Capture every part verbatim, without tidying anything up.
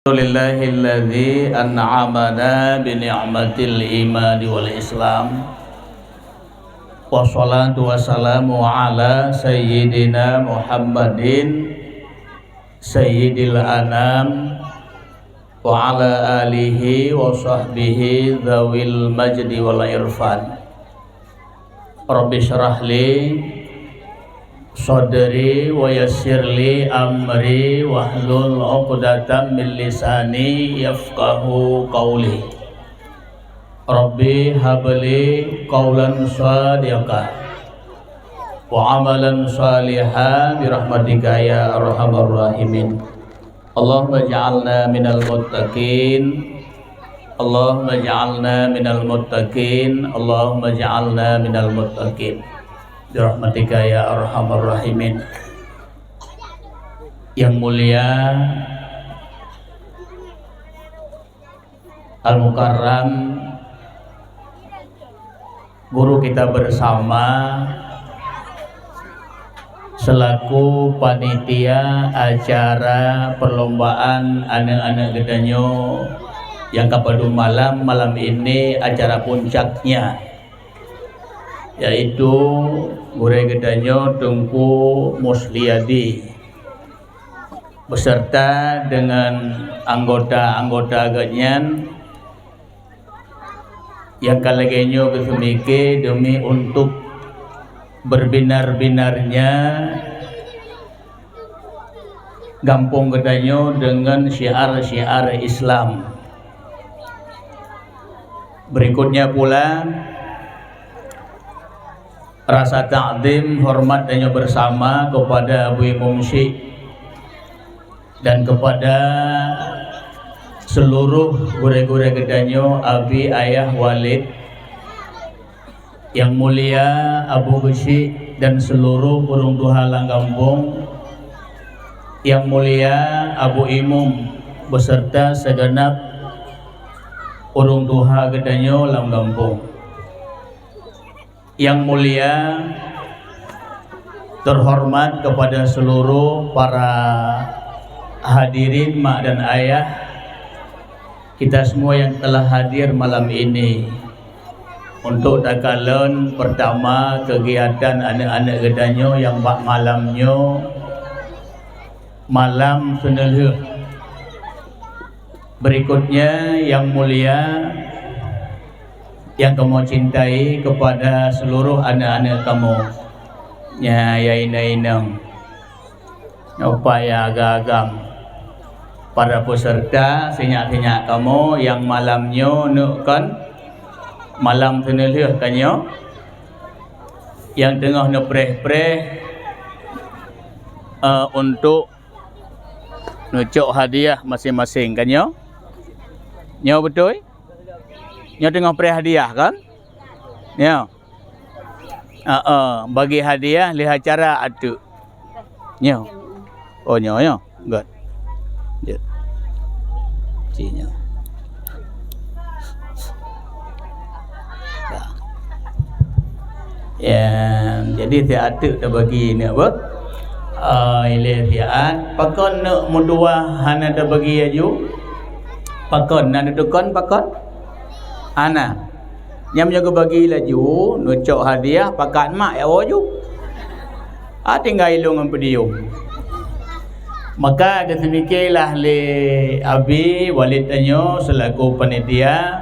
Alhamdulillahilladzi an'amana bi ni'matil imani wal islam. Wassalatu wassalamu ala sayyidina Muhammadin sayyidil anam wa ala alihi wa sahbihi dzawil majdi wal irfan. Rabbi syrah li sadri wa yassir li amri wahlul 'uqdatam min lisani yafqahu qauli. Rabbi habli qaulan shadiqan wa amalan shalihan bi rahmatika ya arhamar rahimin. Allahumma ja'alna minal muttaqin. Allahumma ja'alna minal muttaqin. Allahumma ja'alna minal muttaqin. Bi rahmatika ya arhamar rahimin. Yang mulia Al-Mukarram, guru kita bersama selaku panitia acara perlombaan aneuk-aneuk geutanyoe nyang ka padum malam, malam ini acara puncaknya, yaitu gurée geutanyoe Teungku Musliadi beserta dengan anggota-anggota geuhnyan nyang ka lagée nyoe geuseumiké demi untuk berbinar-binarnya gampông geutanyoe deungon syiar-syiar Islam. Berikutnya pula, rasa takzim hormat tanyoe bersama kepada Abu Imum Syik dan kepada seluruh gurée-gurée geutanyoe, abi, ayah, walid, yang mulia Abu Geuchik dan seluruh ureuëng tuha lam gampông, yang mulia Abu Imum beserta segenap ureuëng tuha geutanyoe lam gampông. Yang mulia, terhormat kepada seluruh para hadirin mak dan ayah, kita semua yang telah hadir malam ini untuk takalon pertama kegiatan aneuk-aneuk geutanyoe nyang bak malam nyoe, malam seuneulheueh. Berikutnya, yang mulia, yang kamoe cintai, kepada seluruh aneuk-aneuk kamoe, nya ya inong-inong, nyoe pa ya agam-agam, para peserta, sinyak-sinyak kamoe nyang malam nyoe neuk kon malam seuneulheueh ka nyoe, nyang teungoh neupreh-preh, eh, untuk neucok hadiah maséng-maséng, kan nyoe? Nyoe beutôi? Nyoe teungoh preh hadiah, kan? Nyoe. Heeh, bagi hadiah lé acara ateueh. Nyoe. Oh, nyoe, nyoe. Good. Jeuet. Cik nyoe. Dah. Ya, jadi siat teuk tabagi ni apa? Ah, ilée siat. Pakon neuk meutuwah hana tabagi laju? Pakon, na neutukon pakon? Hana. Nyan meunyoe geubagi laju, neucok hadiah, pakat mak ya woe ju. Ah, tinggai ilong ngon peudium. Maka geuseumikélah lé abi walid tanyoe seulaku panitia,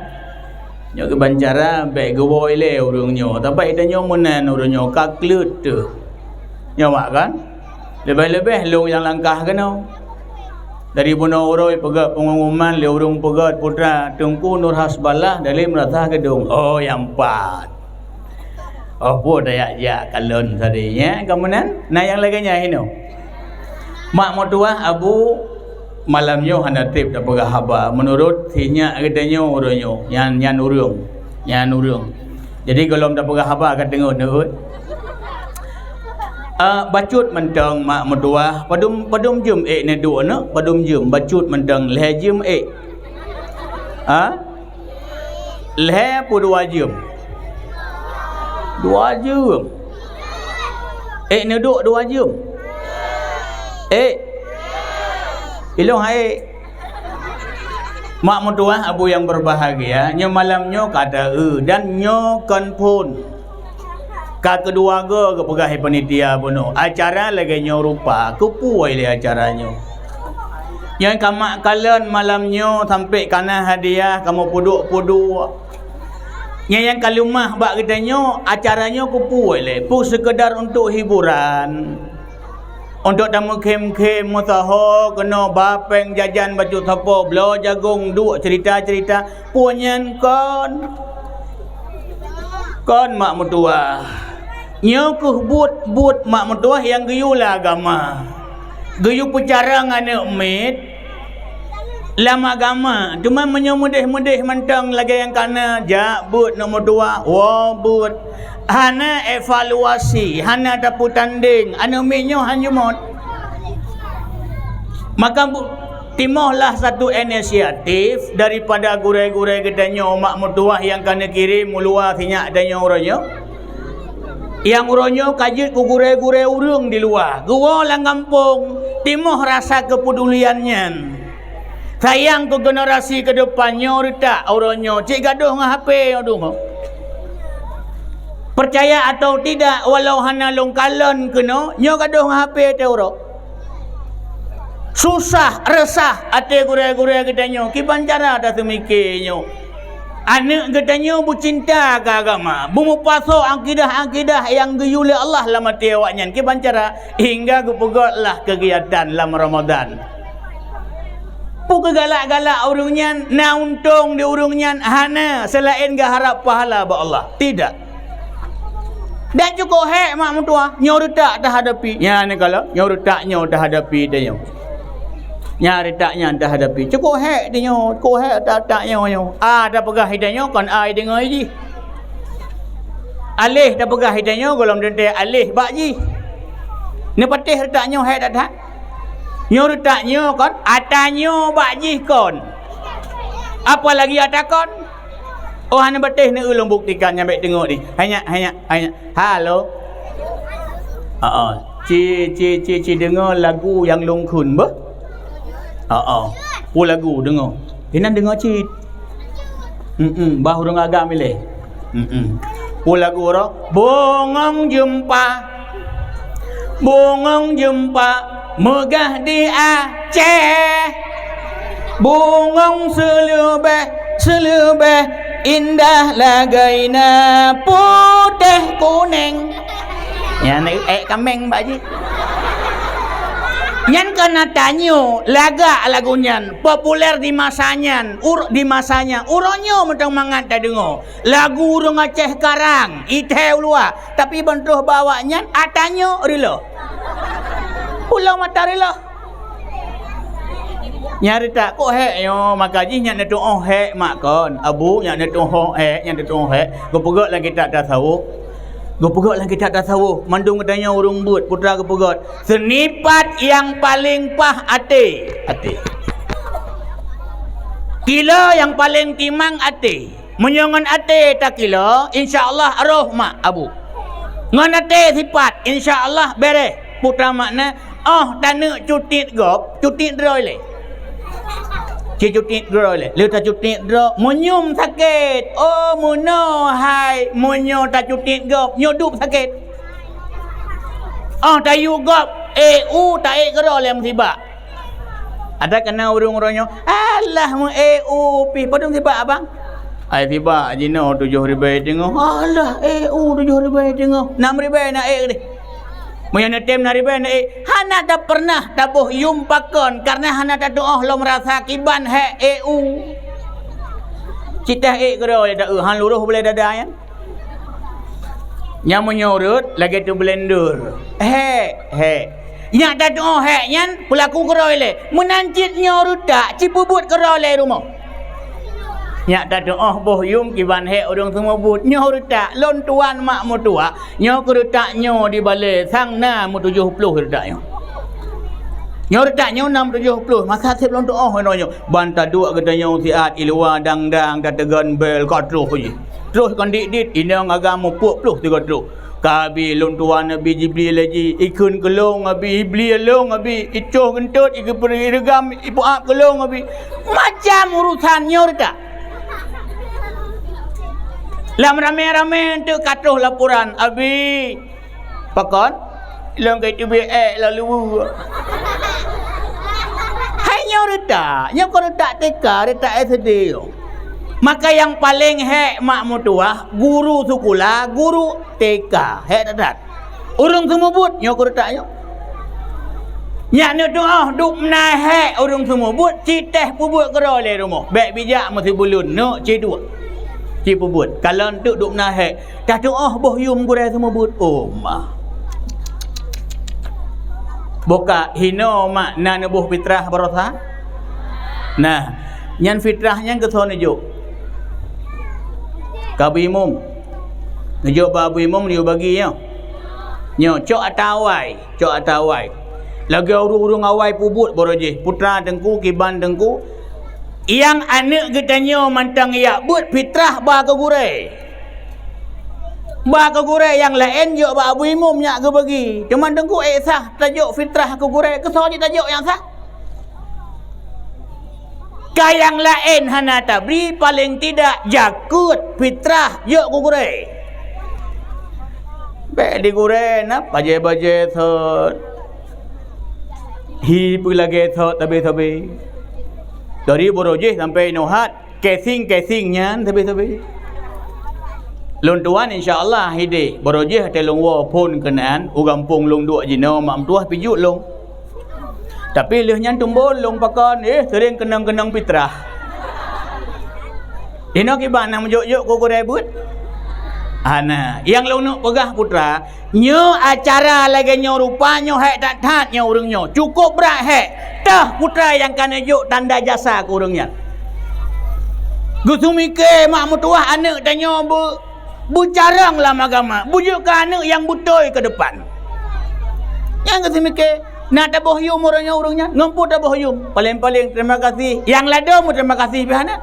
nyoe geubancara bék geuwoe lé ureuëng nyoe. Tapi tanyoe meunan ureuëng nyoe ka kleuet teuh. Nyoe mak kan? Leubeh-leubeh lôn nyang langkah keunoe. Dari bunoe uroe peugét peungumuman lé ureuëng peugét putra Teungku Nur Hasballah dari Meurasah Geudong. Oh, nyang pat. Oh, peue tajak-jak kalon tadi, ya, ka meunan? Na nyang lagée nyan hinoe. Mak meutuwah abu malam nyoe hana treb tapeugah haba. Meunurot sinyak geutanyoe uroe nyoe, nyan, nyan ureuëng. Nyan ureuëng. Jadi gohlom tapeugah haba ka teungeut-teungeut. Ah, bacut mantong mak meutuwah, padum, padum jeuem ék neuduek aneuk, padum jeuem bacut mantong lhée jeuem ék. Ha? Lhée peue dua jeuem? Dua jeuem. Ék neuduek dua jeuem? Ék. Ilong hai. Mak meutuwah, abu nyang berbahagia, nyoe malam nyoe ka ta-eu dan nyoe kon phon. Ka keudua goe geupeugah lé panitia bunoe, acara lagée nyoe rupa, keupeue lé acara nyoe. Nyang ka mak kalon malam nyoe sampoe kana hadiah kamoe peuduek-peuduek. Nyang, nyang ka leumah bak geutanyoe, acara nyoe keupeue lé, peue seukeudar untuk hiburan. Untuk tameukhém-khém meusaho keunoe ba péng jajan bacut sapo bloe jagong duek cerita-cerita, peue nyan kon? Kon mak meutuwah. Nyoe keuh buet-buet mak meutuwah nyang geuyue lé agama. Geuyue peucarông aneuk miet lam agama. Teuma meunyoe meudeh-meudeh mantong lagée nyang kana, jak beuet neuk meutuwah, woe beuet. Hana evaluasi, hana tapeutandeng, aneuk miet nyoe han jumôt. Maka bu-, timohlah satu inisiatif daripada gurée-gurée geutanyoe mak meutuwah nyang ka neukirém u luwa sinyak tanyoe uroe nyoe. Nyang uroe nyoe ka jeuet keu gurée-gurée ureuëng di luwa, geuwoe lam gampông, timoh rasa keupedulian nyan. Sayang keu generasi keudepan nyoe reutak uroe nyoe cit gadôh ngon H P nyoe dum. Peucaya atawa tidak, walau hana lôn kalon keunoe, nyoe gadôh ngon H P teuh uroe. Susah, reusah até gurée-gurée geutanyoe, kiban cara taseumike nyoe. Aneuk geutanyoe beucinta keu agama, beumeupasoe akidah-akidah nyang geuyue lé Allah lam até awaknyan, kiban cara hingga geupeugét lah keugiatan lam Ramadan. Peue keugalak-galak ureuëng nyan, na untông di ureuëng nyan? Hana, seulaén geuharab pahala bak Allah. Tidak. Dan cukôp hék mak meutuwah, nyoe reutak tahadapi. Nyan kalon, nyoe reutak nyoe tahadapi tanyoe. Nyan reutak nyan tahadapi. Cukôp hék tanyoe, cukôp hék reutak-reutak nyoe nyoe. A tapeugah tanyoe kon a deungoe jih. Aléh tapeugah tanyoe gohlom teuntée aléh bak jih. Neupatéh reutak nyoe hék that-that. Nyoe reutak nyoe kon, ata nyoe bak jih kon. Apalagi ata kon. Oh, hana patéh neu lôn buktikan nyang bék teungoh di. Hanyak, hanyak, hanyak. Halo. Heeh. Ci, ci, ci, ci deungoe lagu nyang lôn kheun beuh. Heeh. Peue lagu deungoe? Inan deungoe cit. Hmm, bah ureuëng agam ilée. Hmm. Peue lagu roh? Bungong jeumpa. Bungong jeumpa meugah di Aceh. Bungong seuleubeh, seuleubeh indah lagée na putéh kunéng. Nyan ék kaméng bak jih. Nyan kana tanyoe lagak lagu nyan, populer di masa nyan, ur-, di masa nyan. Uroe nyoe mantong mangat tadeungoe. Lagu ureuëng Aceh karang, ithée u luwa, tapi ban troh bak awaknyan, ata nyoe reuloh. Ulông mata reuloh. Nyan reutak kok hék nyoe, maka jih nyan neutuoh hék mak kon. Abu nyan neutuoh hék, nyan neutuoh hék. Geupeugét lam kitab tasawuf. Geupeugét lam kitab tasawuf. Mandum geutanyoe ureuëng beuet, putra geupeugét. Seunipat nyang paleng paih até. Até. Kilo nyang paleng timang até. Meunyoe ngon até takilo, insya Allah roh mak abu. Ngon até sipat, insya Allah béréh. Peue makna, oh taneuk cutit gob, cutit droe lé. Ci cutit droe lé. Lé tacutit droe, meunyum sakét. Oh, meunoe hai, meunyoe tacutit gob, nyoe dup sakét. Oh tayue gob, ék u taék keudroe lé meusibak. Ada kana ureuëng-ureuëng nyoe, "Alah, meu-ék u pih." Padum sibak abang? Ai sibak jinoe tujoh ribée teungoh. Alah, ék u tujoh ribée teungoh. Nam ribée na ék deh. Meunyoe neutem nam ribée na ék. Hana tapernah taboh yum pakon, karena hana tatuoh lom rasa kiban hék ék u. Cit teuh ék keudroe lé ta-eu, han luroh bulée dada nyan. Nyang meunyoe rot lagée teuh blender. Hék, hék. Nyak tatuoh hék nyan peulaku keudroe lé. Meunan cit nyoe reutak, ci peubuet keudroe lé rumoh. Nyak tatuoh boh yum kiban hék ureuëng seumeubeuet. Nyoe reutak, lôn tuan mak meutuwah. Nyoe keureutak nyoe di balée sang na meutujoh ploh reutak nyoe. Nyoe reutak nyoe na meutujoh ploh, masa seb lôn tuoh inoe nyoe. Ban taduek geutanyoe siat i luwa dang-dang tateugon bel ka troh jih. Troh kon dit-dit, inong agam mupuek ploh sigoe troh. Ka Abi, lôn tuan Abi Jibril lé jih, ikheun keu lôn Abi, ibli lôn Abi, icoh geuntot, ikeupeuri reugam, ipeuab keu lôn Abi. Macam urusan nyoe reutak. Lam ramé-ramé enteuk ka troh laporan, Abi, pakon? Lôn ka iteubiet ék lôn luweue. Hai nyoe reutak, nyoe kon reutak T K, reutak S D. Maka nyang paleng hék mak meutuwah, guru sikula, guru T K, hék that-that. Ureuëng seumeubeuet nyoe kon reutak nyoe. Nyak neutuoh dubna hék ureuëng seumeubeuet, ci teh peubuet keudroe lé rumoh. Bék bijak meusibuleuen, neuk ci duek. Ci peubuet. Kalon teuk dubna hék, tatuoh boh yum gurée seumeubeuet. Oh, ma. Boh ka hinoe mak na neuboh fitrah baroesa? Nah, nyan fitrah nyan keu soe neujok? Keu Abu Imum. Neujok bak Abu Imum, neuyue bagi nyoe. Nyoe, cok ata awai, cok ata awai. Lagée ureuëng-ureuëng awai peubuet baroe jih, putra teungku, kiban teungku. Nyang aneuëk geutanyoe mantong jak beuet fitrah ba keu gurée. Ba keu gurée nyang laén jok bak Abu Imum nyak geubagi. Teuma teungku ék sah tajok fitrah keu gurée, keu soe jih tajok nyang sah? Ka nyang laén hana tabri, paleng tidak jakeuet fitrah jok keu gurée. Bék di gurée na bajée-bajée sot. Hi peulagée sot sabe-sabe. Dari baroe jih sampai inoe hat, casing-casing nyan sabe-sabe. Lôn tuan insya Allah hideh, baroe jih watée lôn woe phon keunan u gampông lôn duek jinoe mak meutuwah pijuet lôn. Tapi lheueh nyan tumbon lôn pakon, eh, seuring keunong-keunong fitrah. Inoe kiban na meujok-jok keu gurée beuet? Hana. Nyang lôn neuk peugah putra, nyoe acara lagée nyoe rupa nyoe hék that-that nyoe ureuëng nyoe. Cukup brat hék. Teuh putra nyang ka neujok tanda jasa keu ureuëng nyan. Geuseumiké mak meutuwah aneuëk tanyoe beu- beucarông lam agama, beujeuet keu aneuëk nyang beutôi keu depan. Nyang geuseumiké, na taboh yum ureuëng nyan, ureuëng nyan, ngon peue taboh yum? Paleng-paleng terima kasih. Nyang ladôm terima kasih pih hana.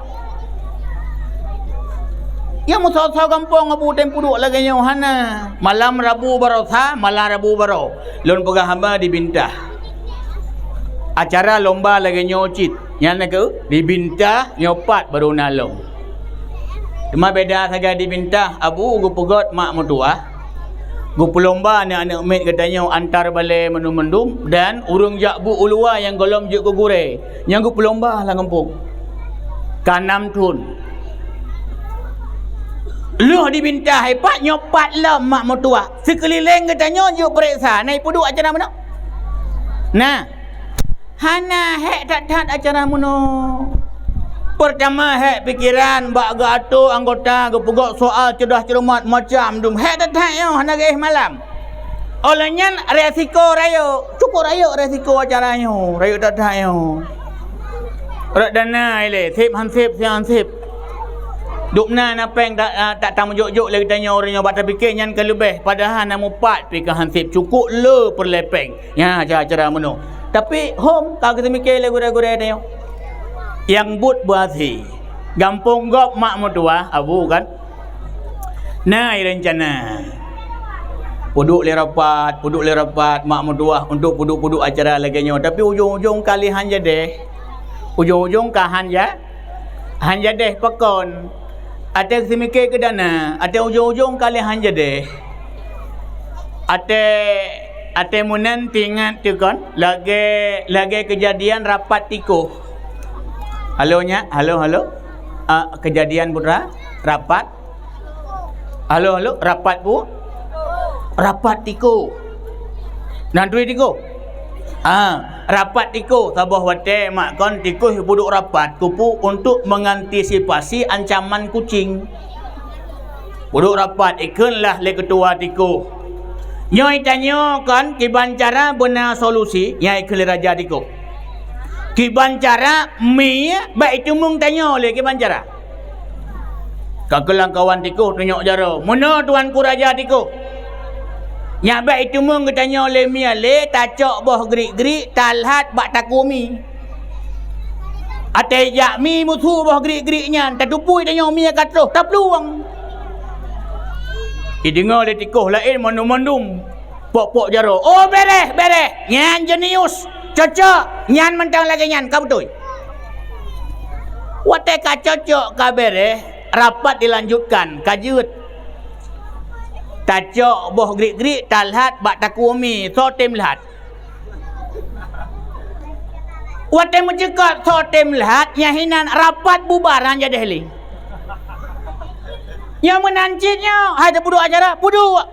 Nyang meusoe-soe gampông abu tem peuduek lagée nyoe hana. Malam Rabu baroesa, malam Rabu baroe. Lôn peugah haba di Bintah. Acara lomba lagée nyoe cit. Nyan na keuh di Bintah nyoe pat barô na lom. Teuma beda sagai di Bintah, abu geupeugot mak meutuwah, geupeulomba aneuëk-aneuëk miet geutanyoe antar balée mandum-mandum dan ureuëng jak bu u luwa nyang gohlom jeuet keu gurée, nyang geupeulomba lam gampông. Ka nam thon. Lheueh di Bintah, ipat nyoe pat lom mak meutuwah. Sikeulileng geutanyoe jeuet peureksa, na ipeuduek acara meunoe? Na. Hana hék that-that acara meunoe. Peurtama hék pikeran bak geuatoe anggota, geupeugot soal ceudah ceurumat macam dum. Hék that-that nyoe hana geuéh malam. Óh lheueh nyan resiko rayeuk, cukup rayeuk resiko acara nyoe, rayeuk that-that nyoe. Rot dana ilée, seb han seb, seb han seb. Dubna na péng tak, tak tameujok-jok lé geutanyoe ureuëng nyoe bak tapike nyan ka leubeh, padahai na mupat pih ka han seb, cukup le peureulée péng. Nyan acara-acara meunoe. Tapi hom ka geuseumiké lé gurée-gurée tanyoe. Nyang buet beuhasé. Gampông gob mak meutuwah, abu kan? Na rencana. Peuduek lé rapat, peuduek lé rapat mak meutuwah untuk peuduek-peuduek acara lagée nyoe. Tapi ujong-ujong ka lé han jadeh. Ujong-ujong ka han ja-, han jadeh pakon. Até geuseumiké keu dana, até ujong-ujong ka lé han jadeh. Até, até meunan teuingat teuh kon, lagée, lagée keujadian rapat tikoh. Halo nyak, halo, halo. Ah, keujadian putra, rapat. Halo, halo, rapat bu? Rapat tikoh. Nan tui tikoh? Ah, rapat tikoh, saboh watée mak kon tikoh peuduek rapat, keupeue untuk mengantisipasi ancaman kucing. Peuduek rapat ikheun lah lé keutua tikoh. Nyoe tanyoe kon kiban cara beuna solusi, nyang ikheun lé raja tikoh. Kiban cara mi bak iteumeung tanyoe lé kiban cara. Ka keulang kawan tikoh tunyok jaroe. Meunoe tuanku raja tikoh. Nyak bék iteumeung geutanyoe lé mié lé tacok boh grik-grik talhat bak takue mi. Até jak mi musu boh grik-grik nyan, tatupui tanyoe mié ka troh, taplueng. Ideungoe lé tikoh laén mandum-mandum pok-pok jaroe. Oh, bereh, bereh. Nyan jenius. Cocok. Nyan mantong lagée nyan, ka beutôi. Watée ka cocok, ka bereh, rapat dilanjutkan, ka jeuet. Tacok boh grik-grik, talhat bak takue mi, soe tem lhat. Watée meucukot soe tem lhat, nyan hinan rapat bubar han jadeh lé. Nyoe meunan cit nyoe, hai tapeuduek acara, peuduek.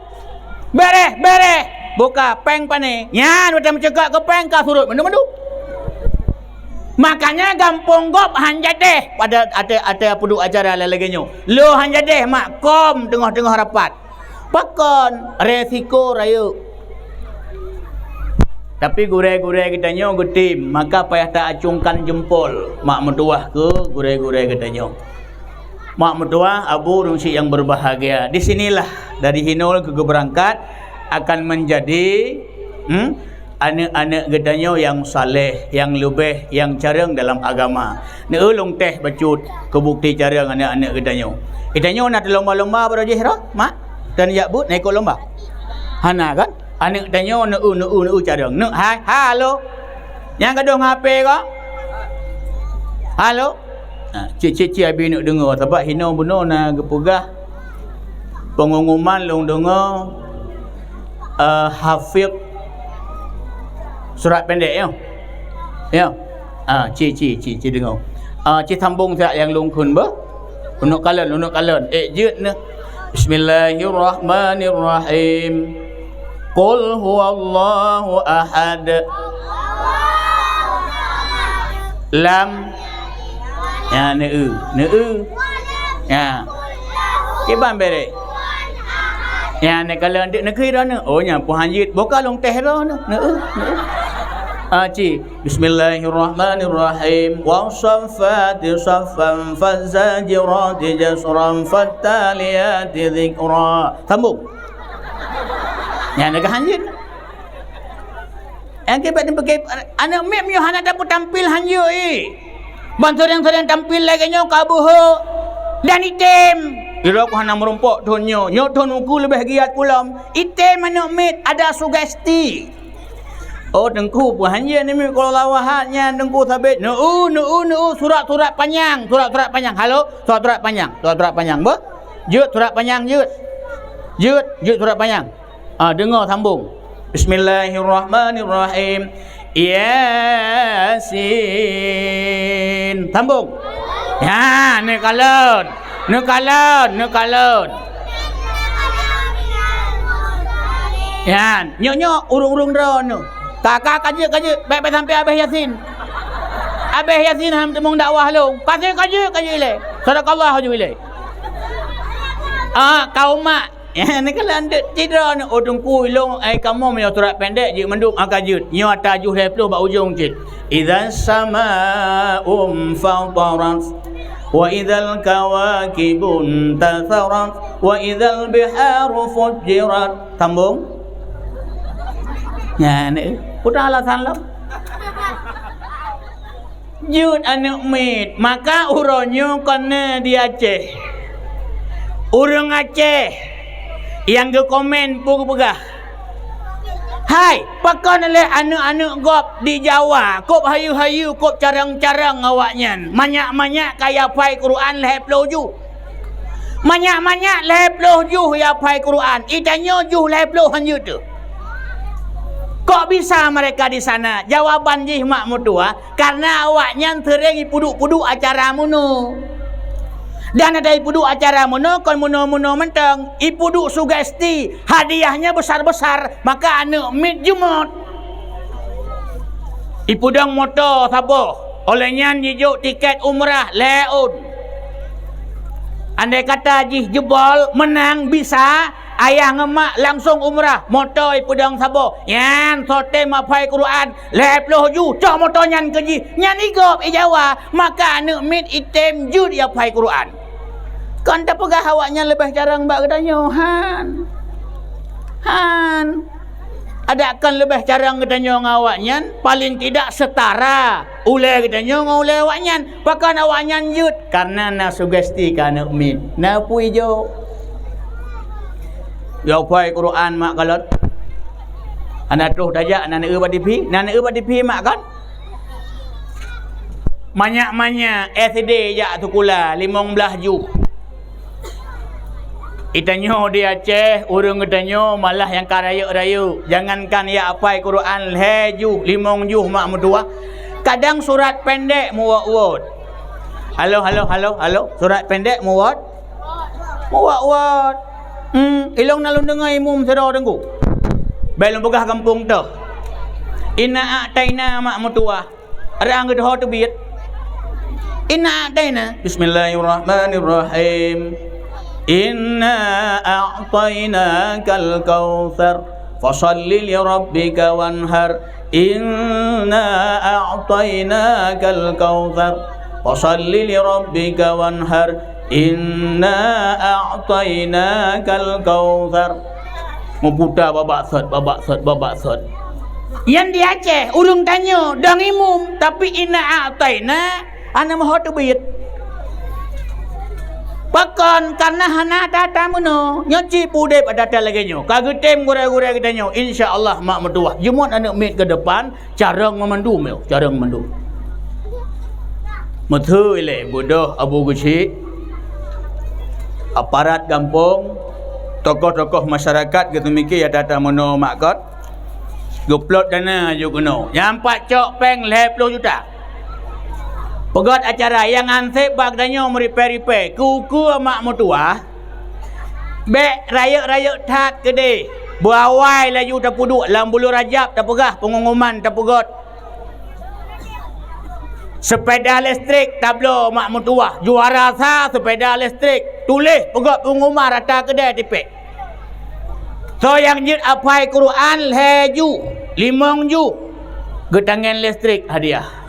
Bereh, bereh. Buka péng pané. Nyan watée meucukot keu péng ka surot mandum-mandum. Makanya gampông gob han jadeh pada ateueh, ateueh peuduek acara lagée nyoe. Lo han jadeh mak kom teungoh-teungoh rapat. Pakon? Resiko rayeuk. Tapi gurée-gurée geutanyoe geutem, maka payah ta-acungkan jeumpol mak meutuwah keu gurée-gurée geutanyoe. Mak meutuwah, abu ureuëng syiek yang berbahagia, di sinilah dari hinoe keu geubeurangkat akan menjadi, hmm, aneuëk-aneuëk geutanyoe nyang saleh, nyang leubeh, nyang careueng dalam agama. Neu-eu lôn teh bacut keu bukti careueng aneuëk-aneuëk geutanyoe. Geutanyoe na teulomba-lomba baroe jih roh, mak? Dan jak buet na ikot lomba? Hana kan? Aneuëk tanyoe neu-eu, neu-eu, neu-eu careueng. Neu-, hai, halo. Nyang gadôh ngon H P ko? Halo. Ha, cit-cit-cit abi neuk deungoe, sabab hinoe bunoe na geupeugah pengumuman lôn deungoe, eh, hafiz surat pendek, ya? Ya. Ah, ci, ci, ci, ci deungoe. Ah, ci sambong siat nyang lôn kheun beuh. Uneuk kalon, uneuk kalon. Eh, jeuet neuh. Bismillahirrahmanirrahim. Qul huwallahu ahad. Lam. Ya, neu-eu, neu-eu. Ya. Kiban berek. Ya, neukalon dek neukira neu. Oh, nyan pun hanjeuet. Boka lôn teh roh neu. Neu-eu, neu-eu. Ah, ci. Bismillahirrahmanirrahim. Wasaffati saffan, fazajirati jasran, fattaliyati zikra. Sambung. Nyan ka hanjeuet. Nyang keubiet neupeugah, aneuk miet meunyoe hana tapeutampil hanjeuet, eh. Ban seureng-seureng tampil lagée nyoe ka beuhok dan item. Ilok hana meurumpok thon nyoe. Nyoe thon uku leubeh giat kulom. Item aneuk miet, ada sugesti. Oh, Teungku, peuhanjeuet namiet kalau lawahat nyan, Teungku, sabé. Neu-eu, neu-eu, neu-eu, surat-surat panyang, surat-surat panyang. Halo, surat-surat panyang, surat-surat panyang. Beuh? Jeuet surat panyang, jeuet. Jeuet, jeuet surat panyang. Ah, deungoe sambong. Bismillahirrahmanirrahim. Yasin. Sambong. Ya, neukalon. Neukalon, neukalon. Nyan, nyoe-nyoe ureuëng-ureuëng droeneuh. Ka, ka, ka jeuet, ka jeuet. Bék, bék sampai habéh Yasin. Habéh Yasin han teumeung dakwah lôn. Ka jeuet, ka jeuet, ka jeuet ilée. Sadaqallah jeuet ilée. Ah, kaum mak. Neukalon deuek cidroeneuh, oh Teungku, ilôn, ai kamoe meunyoe surat pendek jeuet mandum, ah, ka jeuet. Nyoe ata juh lhée ploh bak ujong cit. Idza sama'un fatarat, wa idzal kawakibun tatharat, wa idzal biharu fujjirat. Sambong. Nyan, eh, peue alasan lom. Jeuet aneuk miet, maka uroe nyoe kon na di Aceh. Ureuëng Aceh nyang geukomen peue geupeugah, "Hai, pakon lé aneuk-aneuk gob di Jawa, kôb hayeue-hayeue, kôb carông-carông awaknyan, manyak-manyak ka yaphai Quran lhée ploh juh? Manyak-manyak lhée ploh juh yaphai Quran, itanyoe juh lhée ploh hanjeuet teuh. Kok bisa mereka di sana?" Jawaban jih mak meutuwah, "Karena awaknyan seureng ipeuduek-peuduek acara meunoe. Dan ada ipeuduek acara meunoe kon meunoe-meunoe mantong, ipeuduek sugesti, hadiahnya besar-besar, maka aneuk miet jeumot." Ipeudong moto saboh, óh lheueh nyan jijok tiket umrah lhée ôn. Andai kata jih jeubol, meunang, bisa, ayah ngon mak langsong umrah, moto ipeudong saboh. Nyan soe tem haphai Quran lhée ploh juh, cok moto nyan keu jih. Nyan igob i Jawa, maka aneuk miet item jeuet ihaphai Quran. Kon tapeugah awaknyan leubeh carông bak geutanyoe, han. Han. Adak kon leubeh carông geutanyoe ngon awaknyan, paling tidak setara ulée geutanyoe ngon ulée awaknyan. Pakon awaknyan jeuet? Karena na sugesti keu aneuk miet. Na peue ijok? Yo phai Quran mak kalon. Hana troh tajak na neueu bak T V, na neueu bak T V mak kan? Manyak-manyak S D jak sikula limong blaih juh. Geutanyoe di Aceh, ureuëng geutanyoe malah nyang ka rayeuk-rayeuk. Jangankan jak apai Quran lhée juh, limong juh mak meutuwah. Kadang surat pendek muwot-wot. Halo, halo, halo, halo. Surat pendek muwot. Muwot-wot. Hmm, ilong na lôn deungoe imum sidroe teungku. Bék lôn peugah gampông toh. Inna a'taina mak meutuwah. Rang geudoh teubiet. Inna a'taina. Bismillahirrahmanirrahim. Inna a'tainakal kautsar. Fasalli li rabbika wanhar. Inna a'tainakal kautsar. Fasalli li rabbika wanhar. Inna a'tainakal kautsar. Meuputa babak sot, babak sot, babak sot. Nyan di Aceh, ureuëng tanyoe dong imum, tapi inna a'taina hana meuho teubiet. Pakon? Karena hana tata meunoe. Nyoe cit udeb ata-ata lagée nyoe. Ka geutem gurée-gurée geutanyoe, insya Allah mak meutuwah. Jeumot aneuëk miet keu depan, carông meumandum, yo, carông meumandum. Meuteui lé beudoh Abu Geuchik, aparat gampông, tokoh-tokoh masyarakat geuteumike ata-ata meunoe mak kot. Geuplot dana aju keunoe. Nyang pat cok péng lhée ploh juta. Peugét acara nyang anseb bak geutanyoe meuripée-ripée, keu ukeue mak meutuwah, bék rayeuk-rayeuk that keudeh. Beuawai laju tapeuduek lam buleuen Rajab tapeugah peungumuman tapeugét. Seupeda listrik tabloe mak meutuwah, juara sa seupeda listrik, tuléh peugét peungumuman rata keudeh tipék. Soe nyang jeuet apai Quran lhée ju, limong ju, geutangén listrik hadiah.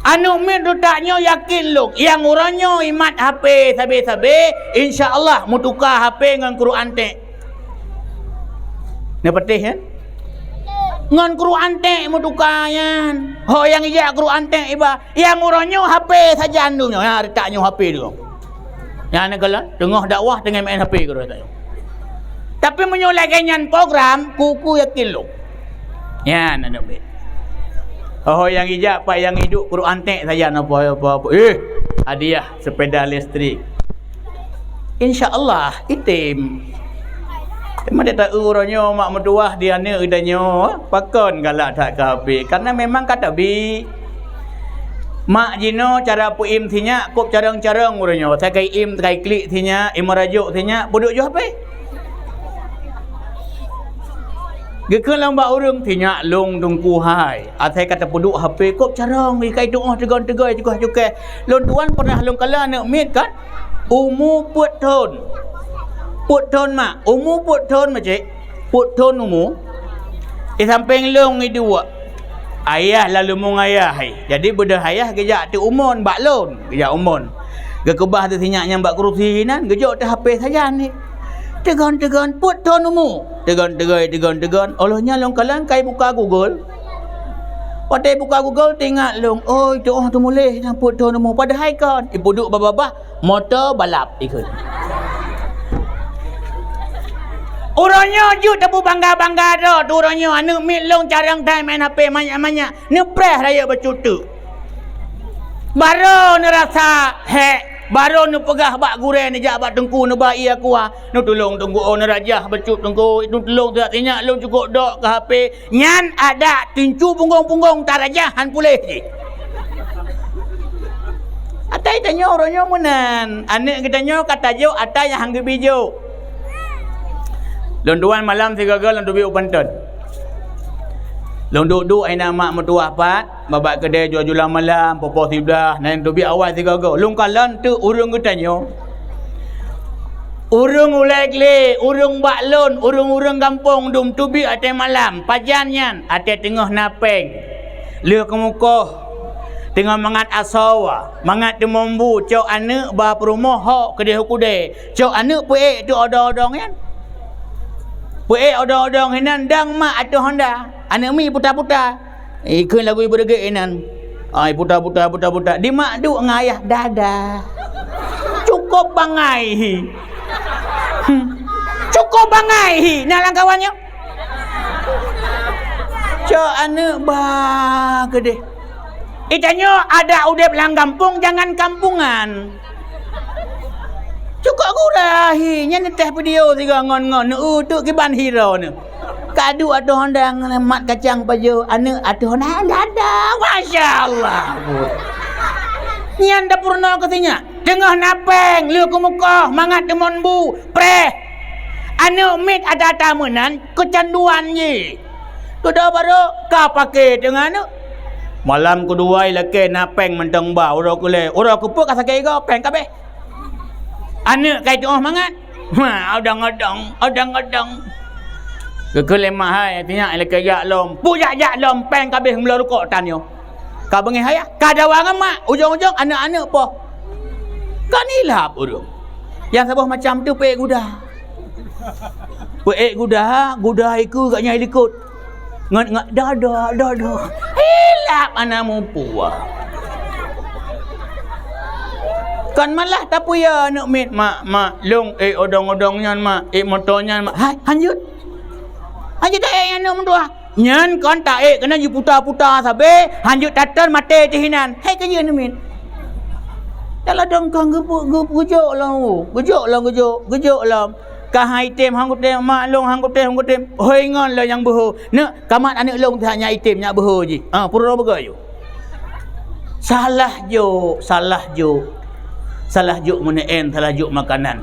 Aneuëk miet rutak nyoe yakin lôn, nyang uroe nyoe imat H P sabe-sabe, insya Allah meutuka H P ngon Quran ték. Neupatéh, ya? Ngon Quran ték meutuka nyan. Ho nyang ijak Quran ték iba, nyang uroe nyoe H P sajan tu nyoe, ha, rutak nyoe H P tu. Nyan neukalon, teungoh dakwah teungoh main H P keudroe tanyoe. Tapi meunyoe lagée nyan program, kuku yakin lôn. Nyan aneuëk miet. Oh, nyang ijak pat nyang iduek Quran ték saja napa, apa, apa. Eh, hadiah sepeda listrik. Insya Allah item. Teuma dak taeu uroe nyoe mak meutuwah di aneuëk geutanyoe, pakon galak that keu H P. Karena memang ka tabi. Mak jinoe cara peuim sinyak kop carông-carông uroe nyoe. Sakai im, sakai klik sinyak, im rajuk sinyak, peuduek ju H P. Geukheun lom bak ureuëng, sinyak lôn teungku hai. Asai ka tapeuduek H P kop carông, ikai tuoh teugon-teugon, cukoh-cukoh. Lôn tuan pernah lôn kalon aneuëk miet kan? Umu peuet thon. Peuet thon mak, umu peuet thon macek. Peuet thon umu. Di sampéng lôn iduek. Ayah lalu mengayah hai. Jadi beudoh ayah geujak teu umon bak lôn, geujak umon. Geukeubah teu sinyak nyang bak keurusi hinan, geujok teu H P sajan ni. Teugon-teugon peuet thon umu. Teugon-teugon, teugon-teugon. Óh lheueh nyan lôn kalon kai buka Google. Watée buka Google teuingat lôn, oi tuoh teumuléh nyang peuet thon umu padahai kon. Ipeuduek babah-babah moto balap ikheun. Uroe nyoe jeuet tapubangga-bangga droe, uroe nyoe aneuëk miet lôn carông that main H P manyak-manyak, neupreh rayeuk bacut teuk. Barô neurasa hék, barô neupeugah bak gurée neujak bak teungku neuba ie kuah, neutulông teungku oh neurajah bacut teungku, neutulông siat sinyak lôn cukôp dok keu H P, nyan adak tincu punggong-punggong tarajah han puléh jih. Atai tanyoe uroe nyoe meunan, aneuëk geutanyoe ka tajok atai nyang han geubi jok. Lôn tuan malam sigoe-goe lôn teubiet u Panton. Lôn duek-duek inan mak meutuwah pat, babah keudée jua-jula malam, poh-poh siblaih, na nyang teubiet awai sigoe-goe. Lôn kalon teuk ureuëng geutanyoe. Ureuëng ulée glé, ureuëng bak lôn, ureuëng-ureuëng gampông dum teubiet watée malam, pajan nyan, watée teungoh na péng. Lheueh keumukoh, teungoh mangat asoe, mangat teumombu, cok aneuëk ba peurumoh hok keudeh u keudée, cok aneuëk peuék teuk odong-odong nyan. Peuék odong-odong hinan dang mak ateueh honda, aneuëk miet puta-puta. Ikheun lagu ibeureuguek inan. Ai puta-puta, puta-puta. Di mak duek ngon ayah dada. Cukôp bangai. Hmm. Cukôp Ko bangai hi na lam kawan nyoe. Cok aneuk ba keudeh. Itanyoe adak udeb lam gampông jangan kampungan. Cukok gurah hi nyan teuh video sigoe ngon-ngon neu teuk kiban hiro neu. Kadu ateueh honda ngon mat kacang pajoh aneuk ateueh honda dada. Masya Allah. Nyan dapur no keu sinyak. Teungoh na péng lheueh keumukoh mangat deumon bu preh. Aneuk miet ata-ata meunan keucanduan jih. Keudo barô ka paké teungoh aneuk. Malam keudua ilakée na péng mantong ba uroe keulhée, uroe keupeuet ka sakét igoe péng kabéh. Aneuk kai tuoh mangat. Ha, odong-odong, odong-odong. Geukheun lé mak hai, tinyak ilakée jak lom. Pu jak-jak lom péng kabéh meulorukok tanyoe. Ka beungéh ayah, ka dawa ngon mak, ujong-ujong aneuk-aneuk poh. Kan ilab ureuëng. Nyang saboh macam tu peuék guda. Peuék guda, guda iku gak nyai likot. Ngon, ngon, dada, dada. Ilab aneuk mupuah. Kan malah tapuya aneuk miet, mak, mak, long ék odong-odong nyan, mak, ék moto nyan, mak. Hai, hanjeuet. Hanjeuet taék aneuk mutuah. Nyan kon taék keunan jiputa-puta sabe, hanjeuet tateun maté teuh inan. Hai keujeuet neumiet. Dalam dongkang geupeu-, geu-, geujok lom, geujok lom, geujok, geujok lom. Ka hai item han kutem, mak long han kutem, han kutem. Hoi ngon lom nyang beuho. Neuk kamat aneuk long that nyak item nyak beuho jih. Ha, pura beugah yue. Salah jok, salah jok. Salah jok meuneu'en, salah jok makanan.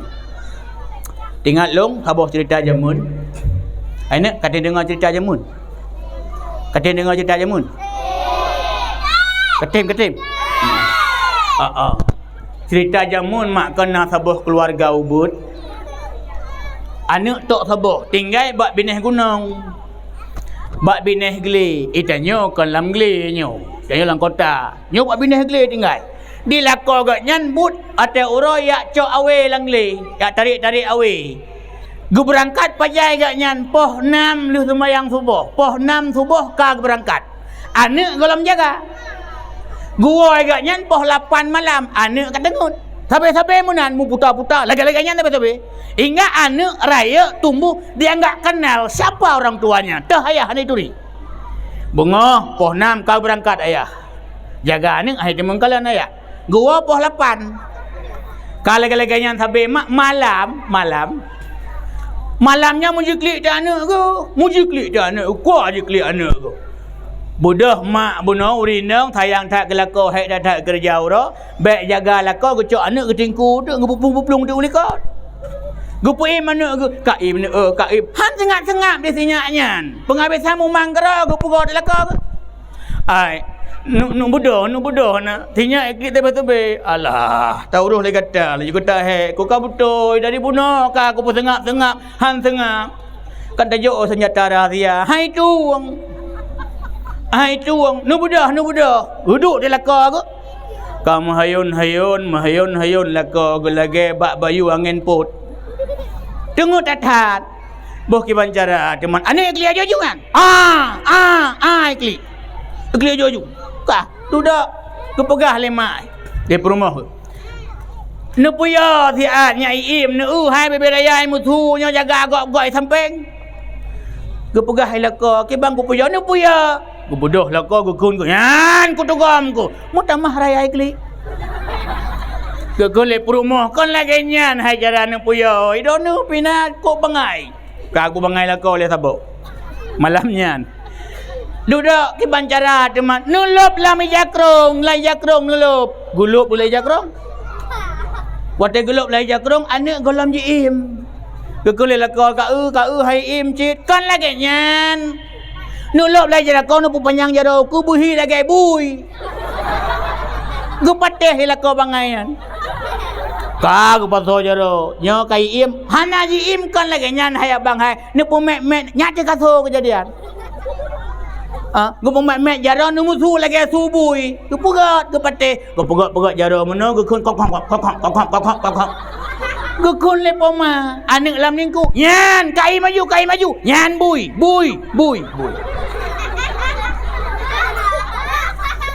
Teuingat lôn saboh cerita jameun. Hai neuk, katem deungoe cerita jameun? Katem deungoe cerita jameun? Katem, katem. Ah, ah. Cerita jameun mak kon na saboh keuluwarga ubeut. Aneuk tok saboh tinggai bak binéh gunong. Bak binéh glé, itanyoe kon lam glé nyoe. Itanyoe lam kota. Nyoe bak binéh glé tinggai. Di lakoe gobnyan buet watée uroe jak cok awé lam glé, jak tarek-tarek awé. Geubeurangkat pajoh gobnyan poh nam lheueh seumayang suboh, poh nam suboh ka geubeurangkat. Aneuk gohlom jaga. Geuwoe gobnyan poh lapan malam, aneuk ka teungeut. Sabe-sabe meunan muputa-puta, lagée-lagée nyan sabe-sabe. Hingga aneuk rayeuk tumbuh dianggap kenal siapa orang tuanya, teuh ayah hana turi. Beungoh poh nam ka beurangkat ayah. Jaga aneuk hai teumeung kalon ayah. Geuwoe poh lapan. Ka lagée-lagée nyan sabe ma-, malam, malam. Malam nyan meujiklik teuh aneuk geuh, meujiklik teuh aneuk geuh, kuah jiklik aneuk geuh. Beudôh mak bunoe ureueng inong sayang that keu lakoe, hék that-that keureuja uroe, bék jaga lakoe geucok aneuk geutingku teuk geupuplueng-puplueng teuk u likot. Geupeuim aneuk geuh, ka im, eh, ka im. Han seungab-seungab di sinyak nyan. Peungabisan mumang keudroe geupeugah di lakoe geuh. Ai, nu-, nu beudôh, nu beudôh na. Sinyak iklik teubi-teubi. Alah, ta urôh lé gata, laju gata hék. Ku ka beutôi, dari bunoe ka kupeuseungab-seungab, han seungab. Kan tajok senjata rahsia. Hai tueng. Hai tueng. Nu beudôh, nu beudôh. Duek di lakoe geuh. Ka meuhayôn-hayôn, meuhayôn-hayôn lakoe geuh lagée bak bayu angén pôt. Teungeut that-that. Boh kiban cara teuma aneuk klik aju-aju kan? Ah, ah, ah, klik. Klik aju-aju. Ka, dudoe geupeugah lé mak, lé peurumoh. Neupuyoe siat nyak i-im, neu hai bebe raya i meusu nyoe jaga gok-gok i sampéng. Geupeugah i lakoe, kiban kupuyoe, neupuyoe. Geubeudôh lakoe geukheun ku, nyan kutugom ku. Meutamah raya i klik. Geukheun lé peurumoh, kon lagée nyan hai cara neupuyoe. I droeneuh pih na kok bangai. Ka geubangai lakoe lé saboh. Malam nyan. Dudoe kiban cara teuma neulôb lam ija krông, lam ija krông neulôb. Geulôb lam ija krông. Watée geulôb lam ija krông, aneuk gohlom ji-im. Geukheun lé lakoe, ka eu, ka eu hai im cit. Kon lagée nyan. Neulôb lam ija krông neupeupanyang jaroe keu beuhi lagée bui. Geupatéh lé lakoe bangai nyan. Ka geupasoe jaroe, nyoe ka i-im, hana ji-im kon lagée nyan hai abang hai, neupeumét-mét, nyak teuh ka soe keujadian. Ah, geupeumét-mét jaroe neumeusu lagée su bui, geupeugét, geupatéh, geupeugét-peugét jaroe meunoe geukheun kokok, kokok, kokok, kokok, kokok. Geukheun lé poma, aneuk lam ningku, nyan ka i maju, ka i maju, nyan bui, bui, bui, bui.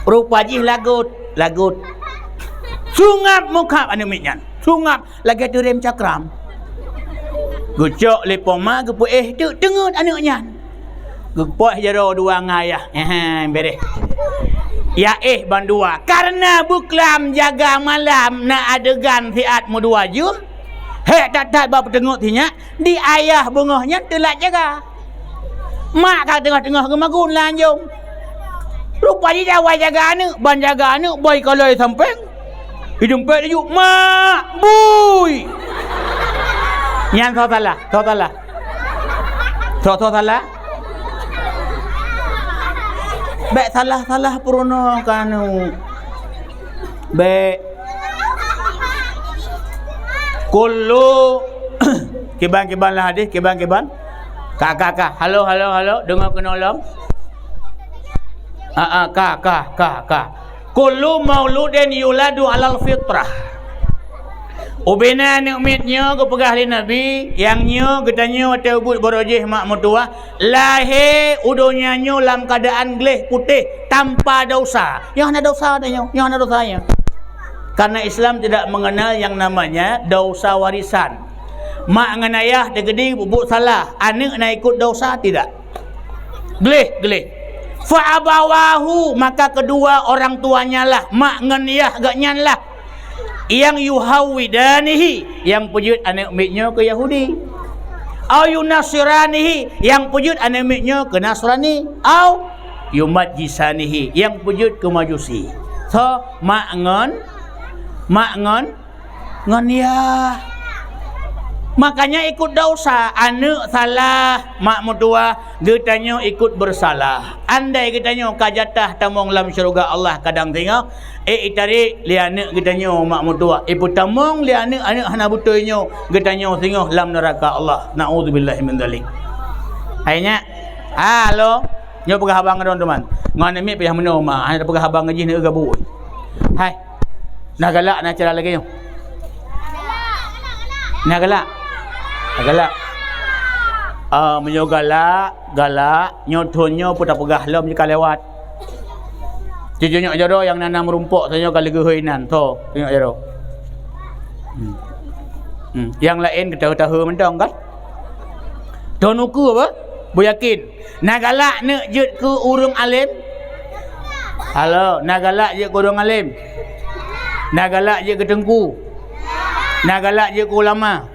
Rupa jih lagot. Lagot. Sungab mukhab aneuk miet nyan. Sungab lagée teurem cakram. Geucok lé poma geupeuéh teuk teungeut aneuk nyan. Geupoh jaroe dua ngon ayah. Ehe, bereh. Ya éh bandua. Kareuna beuklam jaga malam na adegan siat meudua jeuem. Hék that-that bak peuteungeut sinyak, di ayah beungoh nyan teulat jaga. Mak ka teungoh-teungoh geumagun lam jong. Rupa jih awai jaga aneuk, ban jaga aneuk boi kalai sampéng. Idong pet laju, "Mak, bui!" Nyan soe salah, soe salah. Soe, soe salah? Bék salah-salah peurunoe keu aneuk. Bék. Kullu, kiban-kiban lah hadis, kiban-kiban. Ka, ka, ka. Halo, halo, halo. Deungoe keunoe lom. Ah, ah, ka, ka, ka, ka. Kullu mauludin yuladu alal fitrah. Ubena aneuk miet nyoe geupeugah lé Nabi, nyang nyoe geutanyoe watée ubit barô jih mak meutuwah, lahé u donya nyoe lam keuadaan gleh putéh tanpa desya. Nyoe hana desya tanyoe, nyoe hana desya nyoe. Karena Islam tidak mengenal yang namanya desya warisan. Mak ngon ayah teukeudi buet salah, aneuk na ikut desya tidak? Gleh, gleh. Fa abawahu, maka kedua orang tuanya lah, mak ngon yah geuh nyan lah. Nyang yuhawidanihi, nyang peujeuet aneuk miet nyoe keu Yahudi. Au yunasiranihi, nyang peujeuet aneuk miet nyoe keu Nasrani. Au yumajjisanihi, nyang peujeuet keu Majusi. So, mak ngon, mak ngon ngon yah. Makanya ikut desya, aneuk salah, mak meutuwah, geutanyoe ikut bersalah. Andai geutanyoe ka jatah tamong lam syeuruga Allah kadang singoh, ék itarék lé aneuk geutanyoe mak meutuwah, ipeutamong lé aneuk-aneuk hana beutôi nyoe geutanyoe singoh lam neuraka Allah. Naudzubillahi min dzalik. Hai nyak. Halo. Nyoe peugah haba ngon droe teuma. Ngon aneuk miet payah meunoe ma, hana peugah haba ngon jih neu gabui. Hai. Na galak na cara lagée nyoe. Na galak. Na galak. Ah, meunyoe galak, galak, nyoe thon nyoe peue tapeugah lom jih ka lewat. Cucuk nyoe jaroe nyang na nam rumpok tanyoe ka leugeue hôi nan, tho, cucuk nyoe jaroe. Hmm. Hmm. Nyang laén geutahe-tahe mantong kan? Thon ukeue apa? Beuyakin. Na galak neuk jeuet keu ureuëng além? Halo, na galak jeuet keu ureuëng além? Na galak jeuet keu teungku? Na galak jeuet keu ulama?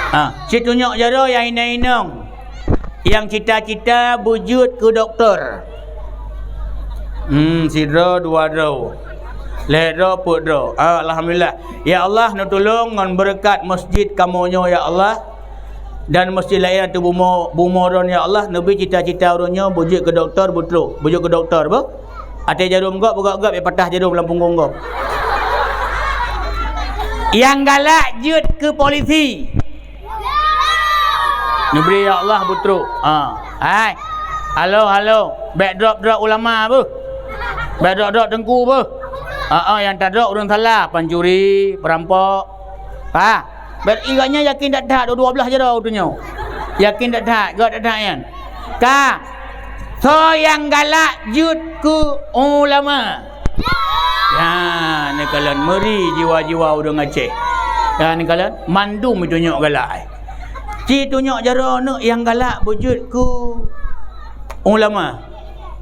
Ha, situnyok jaroe nyang inong-inong nyang cita-cita beujeuet keu dokto. Hmm, sidroe dua droe. Lhée droe peuet droe. Ah, alhamdulillah. Ya Allah, neutulông ngon beureukat masjid kamoe nyoe ya Allah. Dan masjid laén ateueh bumoe, bumoe droen ya Allah, neubri cita-cita ureuëng nyoe beujeuet keu dokto beutrok, beujeuet keu dokto beuh. Até jarom gob beugab-gab, eh, patah jarom lam punggong gob. Nyang galak jeuet keu polisi. Neubri ya Allah beutrok. Ha. Hai. Halo, halo. Bék drop-drop ulama beuh. Bék drop-drop teungku beuh. Ha, ha, nyang tadrop ureuëng salah, pancuri, peurampok. Ha. Bék, i gobnyan yakin that-that, dua blaih jaroe geutanyoe. Yakin that-that, göt that-that nyan. Ka. Soe nyang galak jeuet keu ulama? Ya, neukalon meuri jiwa-jiwa ureuëng Aceh. Ya, neukalon mandum itunyok galak. Ci tunyok jaroe neuk nyang galak beujeuet keu ulama.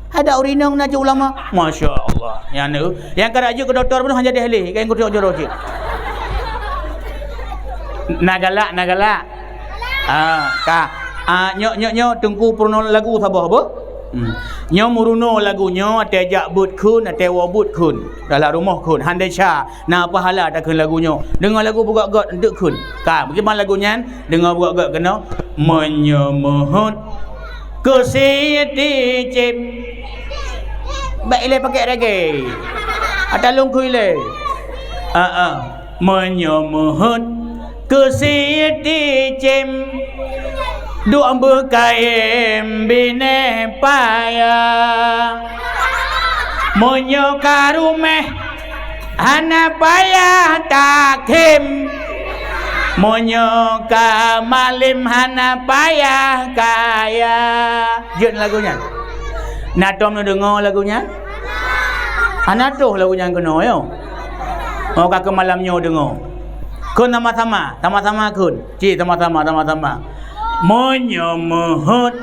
Ada ureuëng inong na cit ulama. Masya Allah. Nyang ni, nyang ka jeuet keu dokto pun hana jadi ahli, kan kutok jodoh cit. Na galak, na galak. Ah, ka. Ah, nyoe, nyoe, nyoe, Teungku peurunoe lagu saboh, beuh? Hmm. Nyoe meurunoe lagu nyoe, até jak beuet kheun, até woe beuet kheun. Dalam rumoh kheun, han desya, na pahala takheun lagu nyoe. Deungoe lagu beugöt-göt, enteuk kheun. Ka, bagaimana lagu nyan? Deungoe beugöt-göt keunoe. Meunyoe meuheuet keu Siti Cem. Bak ilée pakai reggae. Ata lungkui lé. Ah, ah. Meunyoe meuheuet keu Siti Cem. Duek beukayém binéh paya. Meunyoe ka ruméh hana payah takhém, meunyoe ka malém hana payah kaya. Jeuet lagu nyan. Na tom neudeungoe lagu nyan? Hana troh lagu nyan keunoe, yo. Oh, ka keu malam nyoe deungoe. Kheun sama-sama, sama-sama kheun. Ci, sama-sama, sama-sama. Meunyoe meuheuet.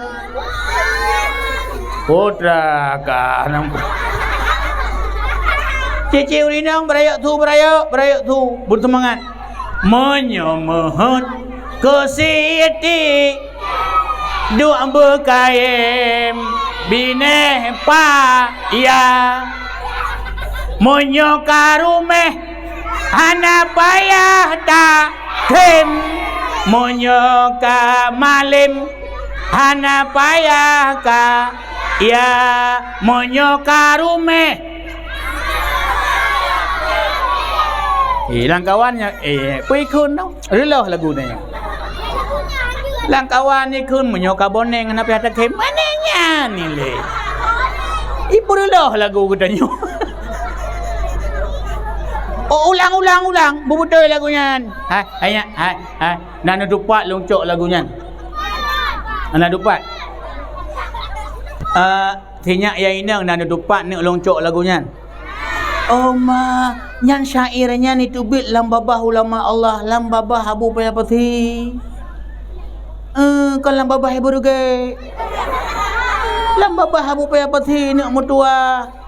Putra ka nam. Ci, ci, ureueng inong, beurayeuk su, beurayeuk, beurayeuk su. Beuseumangat. Meunyoe meuheuet keu Siti duek beukayém binéh paya. Meunyoe ka ruméh hana payah takhém, meunyoe ka malém hana payah kaya, meunyoe ka ruméh. Eh, lam kawan nyan, eh, peue ikheun tau. Reuloh lagu nyan. Lam kawan ikheun meunyoe ka boneng hana payah takhém. Mana nyan ni lé? Ipeureuloh lagu geutanyoe. Oh, ulang, ulang, ulang. Beubeutôi lagu nyan. Hai, hai, hai, hai. Na neutupat lôn cok lagu nyan. Na neutupat. Ah, sinyak nyang inong na neutupat neuk lôn cok lagu nyan. Oh ma, nyan syair nyan iteubiet lam babah ulama Allah, lam babah Abu Paya Pasi. Eh, kon lam babah Ibu Ruge. Lam babah Abu Paya Pasi neuk meutuah.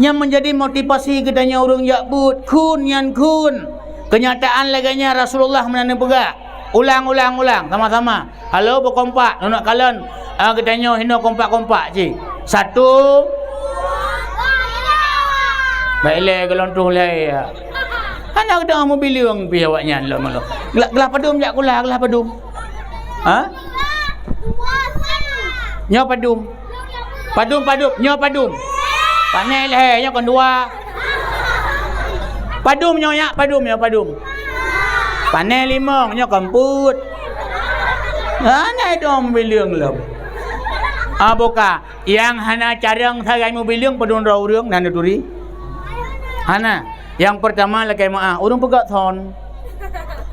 Nyang meunjadi motivasi geutanyoe ureueng jak beuet, kheun nyan kheun. Keunyataan lagée nyan Rasulullah meunan neupeugah. Ulang, ulang, ulang, sama-sama. Halo beukompak, neuneuk kalon, ah, geutanyoe hinoe kompak-kompak cit. Satu. Baik lé, geulon troh lé, ya. Hana geutanyoe meubileueng pih awaknyan lom, lom. Glah, glah padum jak kula, glah padum. Ha? Nyoe padum. Padum, padum, nyoe padum. Pane lhée, nyoe kon dua. Padum nyoe, yak, padum nyoe, padum. Pane limong, nyoe kon peuet. Hana dong bileueng lom. Ah, boka, nyang hana carông sagai mubileueng padum droe ureueng na neuturi? Hana. Nyang peurtama lakée meuáh, ureueng peugah thon.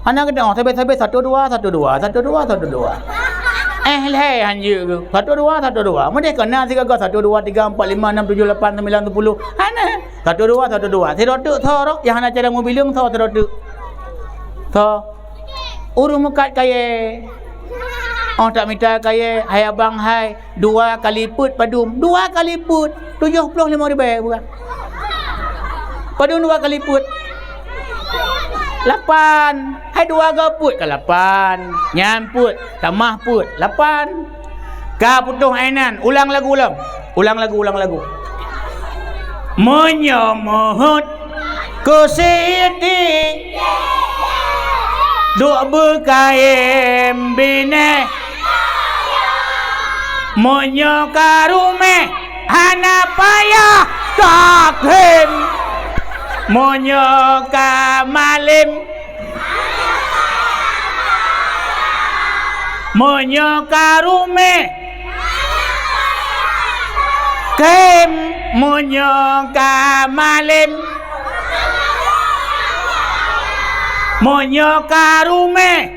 Hana geutanyoe, sabe-sabe satu dua, satu dua, satu dua, satu dua. Eh, lhée han jeuet geuh. Satu dua, satu dua. Meudeh kon na sigoe satu dua tiga empat lima enam tujuh lapan sembilan sepuluh. Hana. Satu dua, satu dua. Sidroe teuk tho rot, nyang hana carông mubileueng tho sidroe teuk. Tho. Ureueng meukat kayée. Oh, tak mita kayée, hai abang hai. Dua kali peuet padum. Dua kali peuet, tujoh ploh limong ribée bukan? Padum dua kali peuet? Lapan. Hai dua goe peuet ka lapan. Nyan peuet, tamah peuet, lapan. Ka putôh ainan, ulang lagu lom. Ulang lagu, ulang lagu. Meunyoe meuheuet keu Siti duek beukayém binéh. Meunyoe ka ruméh hana payah takhém. Meunyoe ka malém, meunyoe ka ruméh, khém, meunyoe ka malém, meunyoe ka ruméh,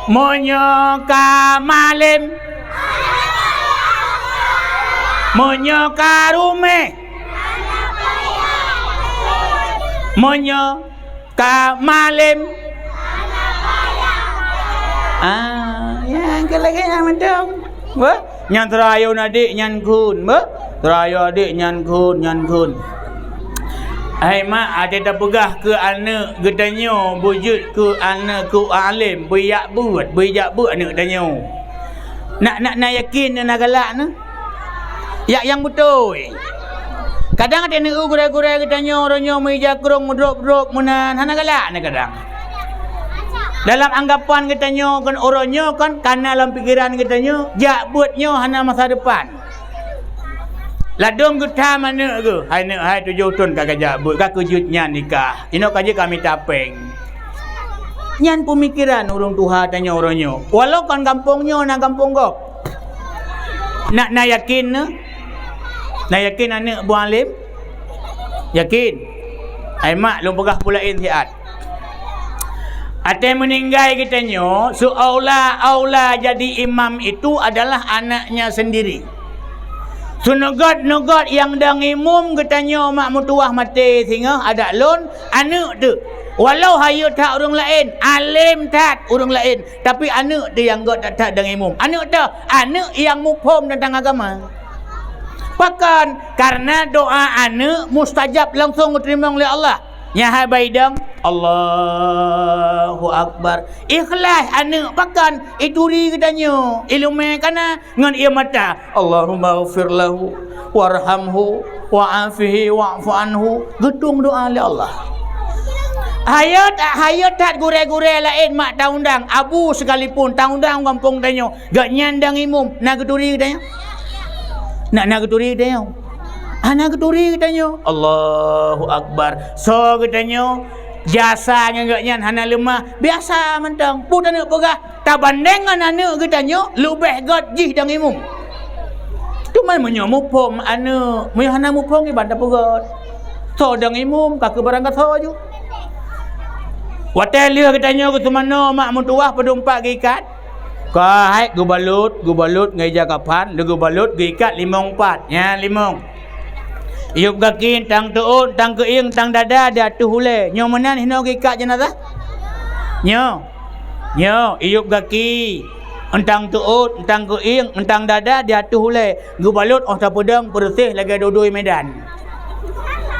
meunyoe ka malém, meunyoe ka ruméh, meunyoe ka malém. Ah, nyang keu lagée nyan mantong. Beuh, nyang teurayo adék nyan kheun, beuh. Teurayo adék nyan kheun, nyan kheun. Hai mak, até tapeugah keu aneuëk geutanyoe, beujeuet keu aneuëk keu além, beujak beuet, beujak beuet aneuëk tanyoe. Nak, nak na yakin na galak na. Yak nyang beutôi. Kadang até neu gurée-gurée geutanyoe uroe nyoe meuija krong meudrop-drop meunan hana galak na kadang. Dalam anggapan geutanyoe kon uroe nyoe kon kana lam pikeran geutanyoe jak beuet nyoe hana masa depan. Ladom geutham aneuëk geuh, hai neuëk hai tujoh thon ka kajak beuet ka keujeuet nyan nikah. Inoe ka jeuet ka mita péng. Nyan peumikeran ureuëng tuha tanyoe uroe nyoe. Walau kon gampông nyoe na gampông gob. Nak na yakin na? Na yakin aneuëk buah além? Yakin? Hai mak, lôn peugah peue laén siat. Até meuninggai geutanyoe, seolah-olah jadi imam itu adalah anaknya sendiri. Seuneugét-neugét nyang dang imum geutanyoe mak meutuwah maté singoh adak lôn, aneuk teuk. Walau hayeu that ureuëng laén, além that ureuëng laén, tapi aneuk teuk nyang gét that-that dang imum. Aneuk teuk, aneuk nyang muphom teuntang agama. Pakon? Karena doa aneuk mustajab langsung geuteurimong lé Allah. Nyan hai baidong, Allahu Akbar. Ikhlas aneuk pakon? Ituri geutanyoe, ilumé kana ngon ie mata. Allahummaghfir lahu warhamhu wa'afihi wa'fu anhu. Geutueng doa lé Allah. Hayeu, hayeu that gurée-gurée laén mak taundang, abu sekalipun taundang gampông tanyoe. Gobnyan dang imum, na geuturi geutanyoe? Na, na geuturi geutanyoe? Hana geuturi geutanyoe. Allahu Akbar. Soe geutanyoe, jasa ngon gobnyan hana leumah, biasa mantong. Peue taneuk peugah, tabandeng ngon aneuk geutanyoe, leubeh gét jih dang imum. Teuma meunyoe muphom aneuk, meunyoe hana muphom, kiban tapeugét. Soe dang imum, ka keu barangkasoe ju. Watée lheueh geutanyoe geuseumanoe mak meutuwah, padum pat geuikat. Ka hai geubalot, geubalot ngon ija kafan, lé geubalot geuikat limong pat. Nyan limong. Iyup gaki, tang teuôt, tang keuieng, tang dada di ateueh ulée. Nyoe meunan hinoe geuikat jeunazah? Nyoe. Nyoe, iyup gaki, eutang teuôt, eutang keuieng, eutang dada di ateueh ulée. Geubalot óh tapeudong, peureuseh lagée dodoi Medan.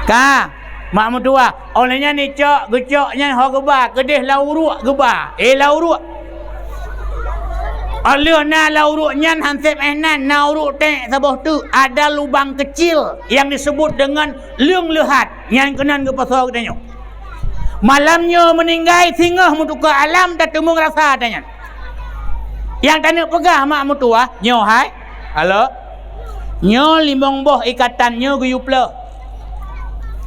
Ka, mak meutuwah, óh lheueh nyan icok, geucok nyan ho geuba, keudeh lam uruek geuba. Eh, lam uruek. Óh lheueh na lam uruek nyan han sép éh nan, na uruek teuh saboh teuk, ada lubang kecil yang disebut dengan leung leuhat. Nyan keunan geupasoe geutanyoe. Malam nyoe meuninggai, singoh meutuka alam, tateumeung rasa tanyan. Nyang taneuk peugah mak meutuwah, nyoe hai, halo. Nyoe limong boh ikatan nyoe geuyue ploh.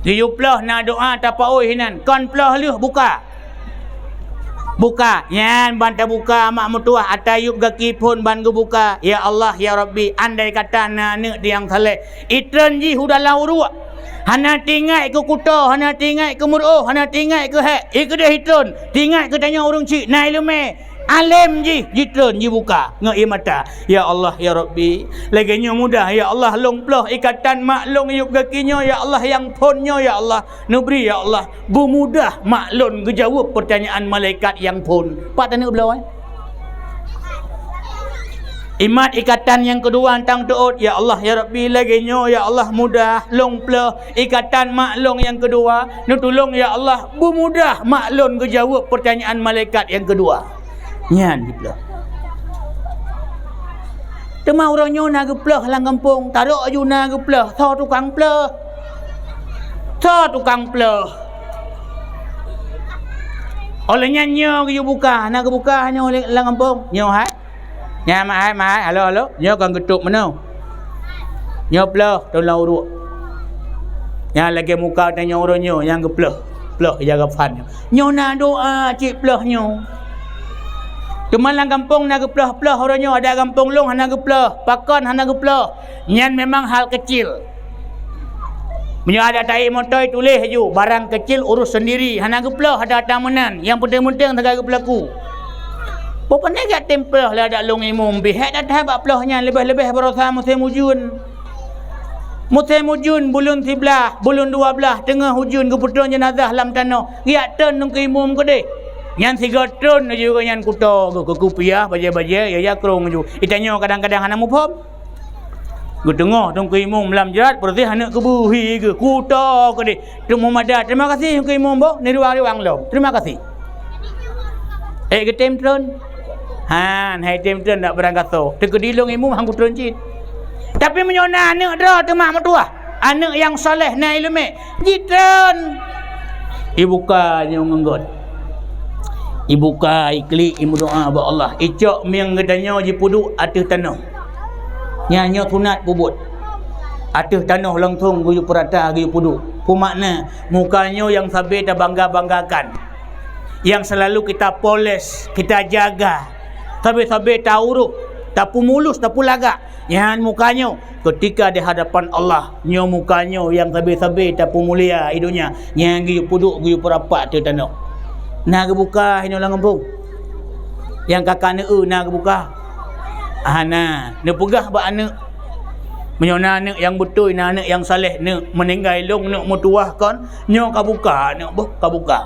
Geuyue ploh na doa tapaôi hinan, kon ploh lheueh buka. Buka, nyan ban tabuka mak meutuwah, ata yup gaki phon ban geubuka. Ya Allah, ya Rabbi, andai kata na aneuk nyang saleh, itreun jih u dalam uruek. Hana teuingat keu kuto, hana teuingat keu meuruoh, hana teuingat keu hék. Ikeudeh itreun, teuingat keu tanyoe ureuëng chik, na ileumé. Além jih, jitreun, jibuka ngon ie mata. Ya Allah, ya Rabbi, lagée nyoe mudah, ya Allah, lôn ploh ikatan mak lôn yup gaki nyoe, ya Allah, nyang phon nyoe, ya Allah, neubri, ya Allah, beumudah mak lôn geujaweueb peurtanyaan malaikat nyang phon. Pat taneuk bloe, eh? Imat ikatan nyang keudua tang teuôt, ya Allah, ya Rabbi, lagée nyoe, ya Allah, mudah, lôn ploh ikatan mak lôn nyang keudua, neutulông, ya Allah, beumudah mak lôn geujaweueb peurtanyaan malaikat nyang keudua. Nyan jiploh. Teuma uroe nyoe na geuploh lam gampông, tarok aju na geuploh, soe tukang ploh? Soe tukang ploh? Óh lheueh nyan nyoe geuyue buka, na geubuka nyoe lam gampông, nyoe hai. Nyan mak hai, mak hai, halo, halo. Nyoe kon geutôp meunoe. Nyoe ploh, teuh lam uruek. Nyan lagée muka tanyoe uroe nyoe nyang geuploh. Ploh ija kafan nyoe. Nyoe na doa cit ploh nyoe. Teuma lam gampông na geuploh-ploh uroe nyoe, adak gampông lôn hana geuploh. Pakon hana geuploh? Nyan memang hal kecil. Meunyoe adak taék moto tuléh aju, barang kecil urus sendiri, hana geuploh, hana tameunan, nyang penting-penting sagai geupeulaku. Peue pane gak tem ploh lé adak lôn imum, bihek that-that bak ploh nyan, leubeh-leubeh baroesa musém ujeuen. Musém ujeuen buleuen siblaih, buleuen dua blaih, teungoh ujeuen geupeutreun jeunazah lam tanoh, geujak treun ngon keu imum keudeh. Nyan sigoe treun aju gobnyan kuto geuh keu kupiah, bajée-bajée, ya, ya krong aju. Itanyoe kadang-kadang hana muphom. Geuteungoh teungku imum lam jrat, peureuseh aneuk keubu hi geuh, kuto keudeh. Teuma mada, "Terima kasih teungku imum boh, neuriwang-riwang lom. Terima kasih." Eh, geutem treun. Han, hai tem treun dak beurangkasoe. Teukeudi lôn imum han kutreun cit. Tapi meunyoe na aneuk droe teuma meutuwah, aneuk nyang saleh na ileumé, jitreun. Ibuka nyoe ngon gét. Ibuka, iklik, imeudoa bak Allah. Icok mieng geutanyoe jipeuduek ateueh tanoh. Nyan nyoe sunat peubuet. Ateueh tanoh langsong geuyue peurata, geuyue peuduek. Peue makna? Muka nyoe nyang sabe tabangga-banggakan. Nyang selalu kita poles, kita jaga. Sabe-sabe taurôh, tapeumulus, tapeulagak. Nyan muka nyoe, keutika di hadapan Allah, nyoe muka nyoe nyang sabe-sabe tapeumulia i donya, nyan geuyue peuduek, geuyue peurapat ateueh tanoh. Na geubuka inoe lam gampông? Nyang ka-ka neu-eu na geubuka? Hana. Neupeugah bak aneuk, Meunyoe na aneuk nyang beutôi, na aneuk nyang saleh, neuk meuninggai lôn, neuk meutuwah kon, nyoe ka buka, neuk boh ka buka.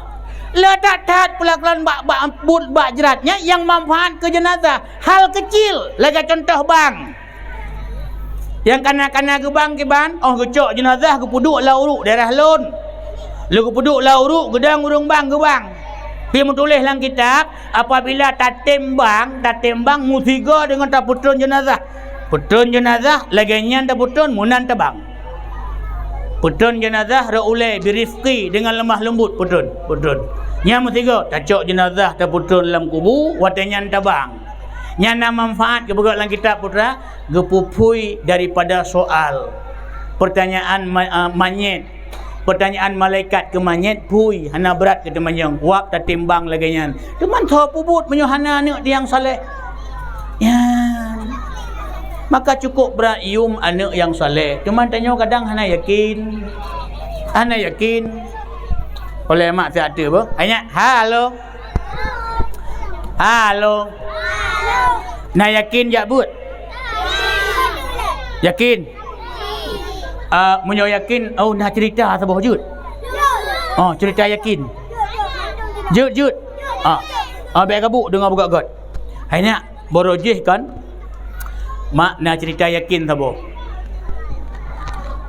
Le that-that peulakuan bak, bak buet, bak jrat nyan nyang manfaat keu jeunazah. Hal keucil, lagèe contoh bank. Nyang kana-kana geubang kiban, oh geucok jeunazah geupeuduek lam uruek daerah lôn. Lôn geupeuduek lam uruek geudong ureueng bank geubang. Pi meutuléh lam kitab, apabila tatém bank, tatém bank meusigoe deungon tapeutreun jeunazah. Peutreun jeunazah lagèe nyan tapeutreun meunan tabang. Peutreun jeunazah rot ulèe birifqi deungon leumah leumbot peutreun, peutreun. Nyan meusigoe tacok jeunazah tapeutreun lam kubu, watèe nyan tabang. Nyan na manfaat geupeugah lam kitab putra, geupuphui daripada soal. Pertanyaan ma-, ah, manyét. Pertanyaan malaikat keu manyét phui, hana brat keu teumanyong. Wab tatimbang lagèe nyan. Teuma tho peubuet meunyoe hana aneuk nyang saleh. Nyan. Maka cukup brat yum aneuk nyang saleh. Teuma tanyoe kadang hana yakin. Hana yakin. Oleh mak siat tu, boh. Hanya, halo. Halo. Na yakin jak buet? Yakin? Ah, meunyoe yakin, oh, na cerita saboh jeuet. Oh, cerita yakin. Jeuet, jeuet. Ah, ah, bèk gabuk deungoe beugöt-göt. Hai nyak, baroe jih kan? Mak na cerita yakin saboh.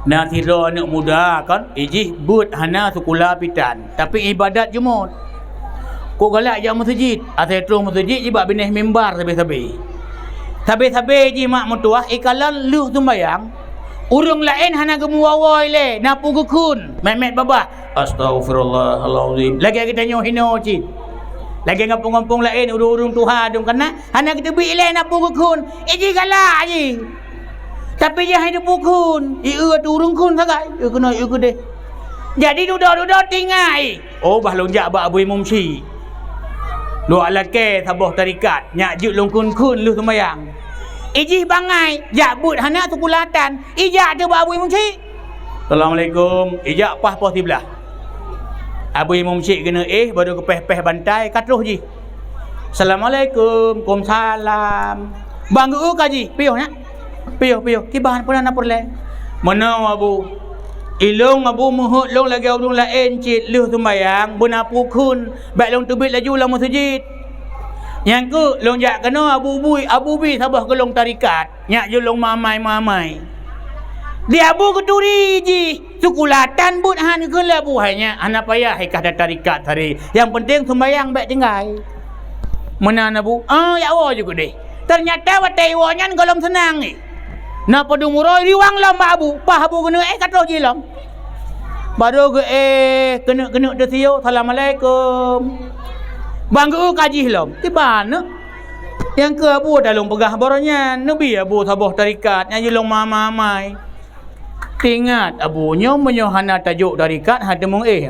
Na sidroe aneuk muda kan, ijih beuet hana sikula pitan, tapi ibadat jeumot. Kok galak jak meuseujid, asai troh meuseujid jibak binéh mimbar sabe-sabe. Sabe-sabe jih mak meutuwah ikalon lheueh seumbayang, ureueng laén hana geumeuwoe-woe ilèe, na peue geukheun, mèt-mèt babah. Astaghfirullahalazim. Lagèe geutanyoe hino cit. Lagèe gampông-gampông laén, ureueng-ureueng tuha dum kana, hana geuteubiet ilèe na peue geukheun. Ijih galak jih. Tapi jih hana geuteupeue kheun. Ieu tu ureueng kheun sagai. Ieu keunoe, ieu keudeh. Jadi dudoe-dudoe tingai. Oh, bah lôn jak bak Abu Imum Syik. Lôn lakèe saboh tarekat. Nyak jeuet lôn kheun-kheun lheueh seumbayang. Ijih bangai. Jak beuet hana sikula tan. Ijak teuh bak Abu Imum Syik. Assalamualaikum. Ijak paih poh siblaih. Abu Imum Syik geuneuk éh, baru geupéh-péh bantai, ka troh jih. Assalamualaikum. Kumsalam. Bang geu ka jih. Piôh nyak. Piôh, piôh. Kiban peue na peureulèe? Meunoe Abu. Ilôn Abu meuheuet lôn lagèe ureueng laén cit lheueh seumbayang, beuna peue kheun. Bèk lôn teubiet laju lam meuseujid. Nyang keuh lôn jak keunoe Abu bui, Abu bi saboh keu lôn tarekat. Nyak jeuet lôn mamai-mamai. Di Abu geuturi jih, sikula tan beuet han geukheun lé Abu hai nyak, hana payah ikah tarekat sare. Nyang penting seumbayang bèk tinggai. Meunan Abu, ah, jak woe ju keudeh. Teunyata watèe iwoe nyan gohlom seunang jih. Na padum uroe riwang lom bak Abu, paih Abu geuneuk éh ka troh jih lom. Baru geuéh keuneuk-keuneuk teusiôh, "Assalamualaikum." Bang geu ka jih lom. Kiban na? Nyang keu Abu dah lôn peugah baroe nyan, neubi Abu saboh tarekat nyang jilong mamai-mamai. Teuingat Abu nyoe meunyoe hana tajok tarekat, hana teumong éh.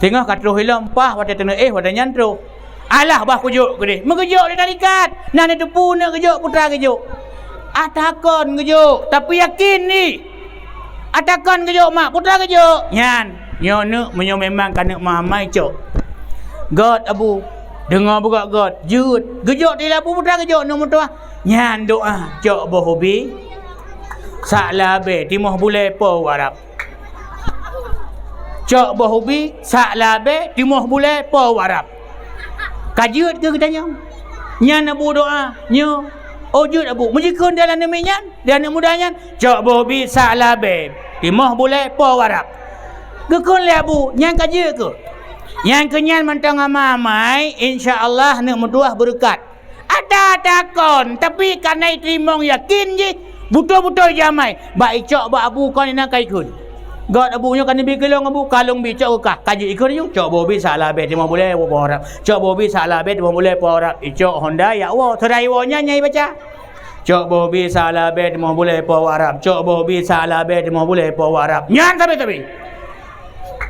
Teungoh ka troh ilom, paih watèe teuneuk éh, watèe nyan troh. Alah bah kujok keudeh. Meugeujok lé tarekat. Nah, neuteupeue neuk geujok, putra geujok. Atakon geujok, tapi yakin ni. Atakon geujok mak, putra geujok. Nyan, nyoe neuk meunyoe memang ka neuk mamai cok. Göt Abu. Deungoe beugöt-göt. Jeuet. Geujok di labu putra geujok neuk meutuah. Nyan doa cok boh ubi. Sak labée timoh bulée po u Arab. Cok boh ubi sak labée timoh bulée po u Arab. Ka jeuet keu geutanyoe? Nyan Abu doa, nyoe. Oh jeuet Abu. Meujikheun dalam namiet nyan, dan aneuk muda nyan, cok boh ubi sak labée timoh bulée po u Arab. Geukheun lé Abu, nyan ka jeuet keu? Nyan keu nyan mantong amai-amai, insya Allah neuk meutuah beureukat. Ada takon, tapi kana iteurimong yakin jih, beutôi-beutôi jamai. Bak icok bak Abu kon inan ka ikheun. Göt Abu nyoe ka neubi keulong Abu, ka lôn bi cok keu kah. Ka jeuet ikheun ju, cok boh ubi sak labée timoh bulée po u Arab. Cok boh ubi sak labée timoh bulée po u Arab. Icok honda yak woe, seudai woe nyan nyang ibaca. Cok boh ubi sak labée timoh bulée po u Arab. Cok boh ubi sak labée timoh bulée po u Arab. Nyan sabe-sabe.